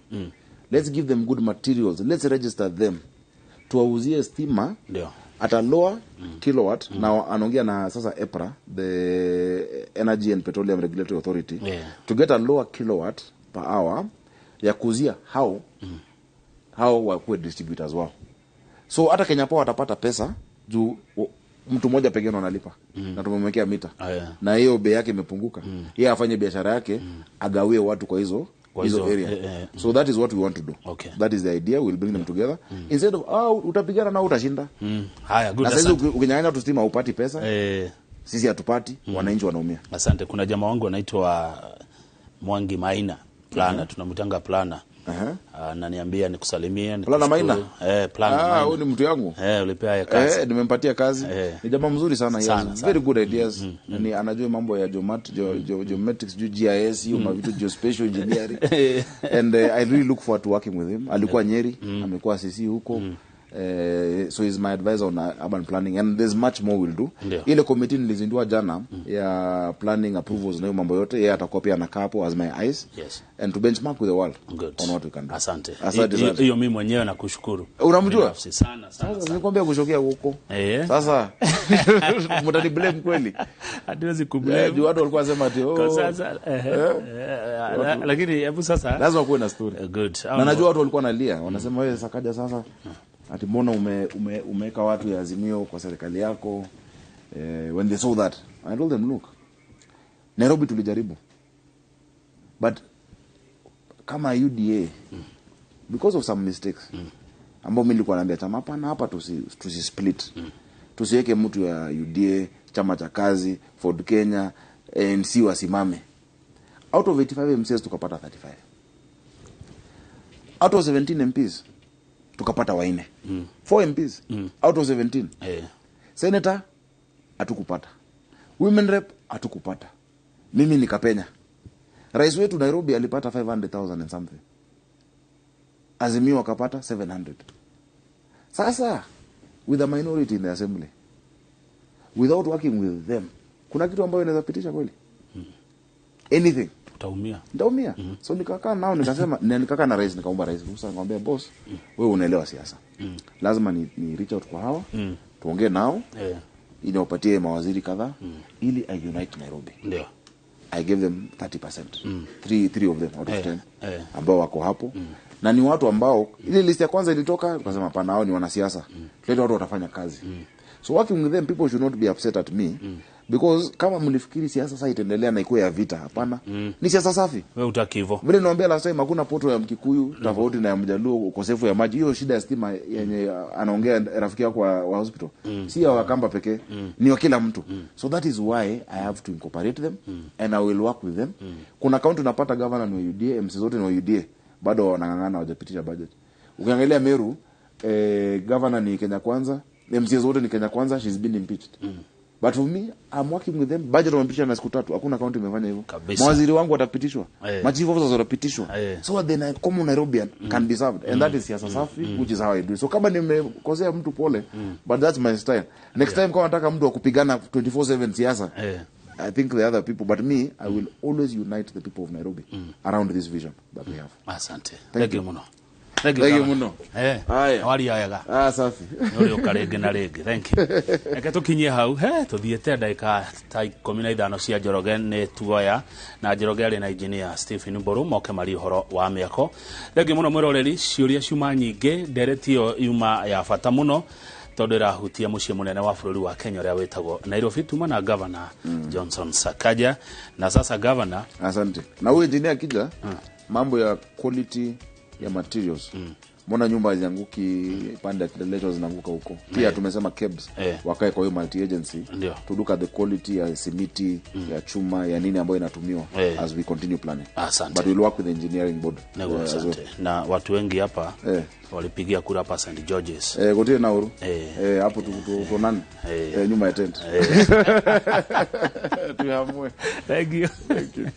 Speaker 2: Let's give them good materials. Let's register them. Tuwauzie stima at a lower kilowatt. Now anaongea na sasa EPRA, the Energy and Petroleum Regulatory Authority, to get a lower kilowatt per hour ya kuuzia hao wakuwe distributors wao. So hata Kenya Power watapata pesa juu mtu mmoja pekee ndo analipa. Na tumemwekea mita. Na hiyo bei yake imepunguka. Yeye afanye biashara yake, agawie watu kwa hizo area. So that is what we want to do.
Speaker 1: Okay.
Speaker 2: That is the idea. We'll bring them together. Instead of utapigana na utashinda.
Speaker 1: Haya, good.
Speaker 2: Na sasa ukinyang'anya tu stima hupati pesa. Sisi hatupati, wananchi wanaumia.
Speaker 1: Asante. Kuna jamaa wangu anaitwa Mwangi Maina, Plana, tunamtanga Plana. Ananiambia nikusalimie,
Speaker 2: Plana Maina?
Speaker 1: Plana Maina.
Speaker 2: Huyu ni mtu yangu.
Speaker 1: Ulipea ya kazi.
Speaker 2: Nimempatia kazi. Ni jamaa mzuri sana,
Speaker 1: sana.
Speaker 2: Very good ideas. Ni anajua mambo ya geometrics, GIS, hiyo mavitu geospatial engineering. And I really look forward to working with him. Alikuwa Nyeri, amekuwa CC huko. So he's my advisor on urban planning, and there's much more we'll do. Ile committee nilizindua jana ya planning approvals na hiyo mambo yote, yeye atakuwa pia anakaa hapo as my eyes.
Speaker 1: Yes.
Speaker 2: And to benchmark with the world.
Speaker 1: Good.
Speaker 2: On what we can do.
Speaker 1: Asante.
Speaker 2: Asante sana.
Speaker 1: Hiyo mimi mwenyewe nakushukuru.
Speaker 2: Unamjua?
Speaker 1: Sana sana.
Speaker 2: Sasa nilikwambia kushokea huko. Sasa mtani blame kweli?
Speaker 1: Hatuwezi kublame.
Speaker 2: Juu watu walikuwa wanasema ati
Speaker 1: kwa sasa lakini hebu sasa
Speaker 2: lazima kuwe na story.
Speaker 1: Good.
Speaker 2: Na najua watu walikuwa wanalia, wanasema wewe Sakaja sasa ati mbona umeweka watu ya Azimio kwa serikali yako. When they saw that, I told them, look, Nairobi tulijaribu, but kama UDA because of some mistakes ambao mimi nilikuwa naambia chama hapana, hapa tusi split. Tusiweke mtu ya UDA, chama cha kazi, Ford Kenya, ANC wasimame. Out of 85 MCs tukapata 35. Out of 17 MPs tukapata 4. 4 MPs out of 17. Senator hatukupata. Women rep hatukupata. Mimi nikapenya. Rais wetu Nairobi alipata 500,000 and something. Azimio akapata 700. Sasa with a minority in the assembly, without working with them, kuna kitu ambayo inaweza pitisha kweli? Anything.
Speaker 1: Utaumia.
Speaker 2: Nitaumia. So nikakaa nao nikasema, na nikakaa na rais, nikaomba rais ruhusa, nikamwambia boss, wewe unaelewa siasa. Lazima ni reach out kwa hawa, tuongee nao, ili wapatie mawaziri kadhaa, ili I unite Nairobi.
Speaker 1: Ndio.
Speaker 2: I gave them 30%. Three of them out of 10 ambao wako hapo. Na ni watu ambao ile list ya kwanza ilitoka tukasema hapana, hao ni wanasiasa. Tulete watu watafanya kazi. So working with them, people should not be upset at me. Because kama mlifikiri siasa sasa itaendelea na ikuwe ya vita, hapana. Ni siasa safi.
Speaker 1: Wewe hutaki hivyo.
Speaker 2: Vile niwaambia last time, hakuna poto ya Mkikuyu tofauti na ya Mjaluo, ukosefu ya maji. Hiyo shida ya stima yenye anaongea rafiki yako wa hospital. Si ya Wakamba pekee, ni wa kila mtu. So that is why I have to incorporate them and I will work with them. Kuna county unapata governor ni wa UDA, MC zote ni wa UDA, bado wanang'ang'ana hawajapitisha budget. Ukiangalia Meru, governor ni Kenya Kwanza, MC zote ni Kenya Kwanza, she's been impeached. But for me, I'm working with them. Budget wamepitisha na siku 3. Hakuna county imefanya hivyo.
Speaker 1: Kabisa.
Speaker 2: Mawaziri wangu watapitishwa. Machief officers watapitishwa. So that then common Nairobian can be served. And that is siasa safi, which is how I do it. So kama nimekosea mtu pole, but that's my style. Next time kama nataka mtu wa kupigana 24/7 siasa, I think the other people, but me, I will always unite the people of Nairobi around this vision that we have.
Speaker 1: Asante. Thank you muno. Thank
Speaker 2: you muno.
Speaker 1: Haya. Wali wega.
Speaker 2: Safi.
Speaker 1: Nuri uka rĩngĩ na rĩngĩ. Thank you. Reke tũkinyie hau. He, tũthiĩte ndagĩka ta 15 cia Njoroge nĩ tuoya na Njoroge arĩ na engineer Stephen Mburu moke mari ũhoro wa mĩako. Thank you mũno mwĩroreri, ciũria ciuma nyingĩ, ndereti ĩyo yuma ya bata mũno tondũ ĩrahutia mũciĩ mũnene wa bũrũri wa Kenya ũrĩa wĩtagwo Nairobi. Tuma na Governor Johnson Sakaja. Na sasa Governor,
Speaker 2: asante. Na huyu engineer akija, mambo ya quality ya materials, mbona nyumba hazianguki pande ya Kileleshwa zinaanguka huko pia? Tumesema KEBS wakae kwa hiyo multi agency to look at the quality ya simiti, ya chuma, ya nini ambayo inatumiwa as we continue planning.
Speaker 1: Asante.
Speaker 2: But we'll work with the engineering board.
Speaker 1: Asante. Na watu wengi hapa walipigia kura hapa St George's.
Speaker 2: Gotie na uru. Hapo tuonane. Nyuma ya tent. Tuhamwe.
Speaker 1: Thank you.
Speaker 2: Thank you.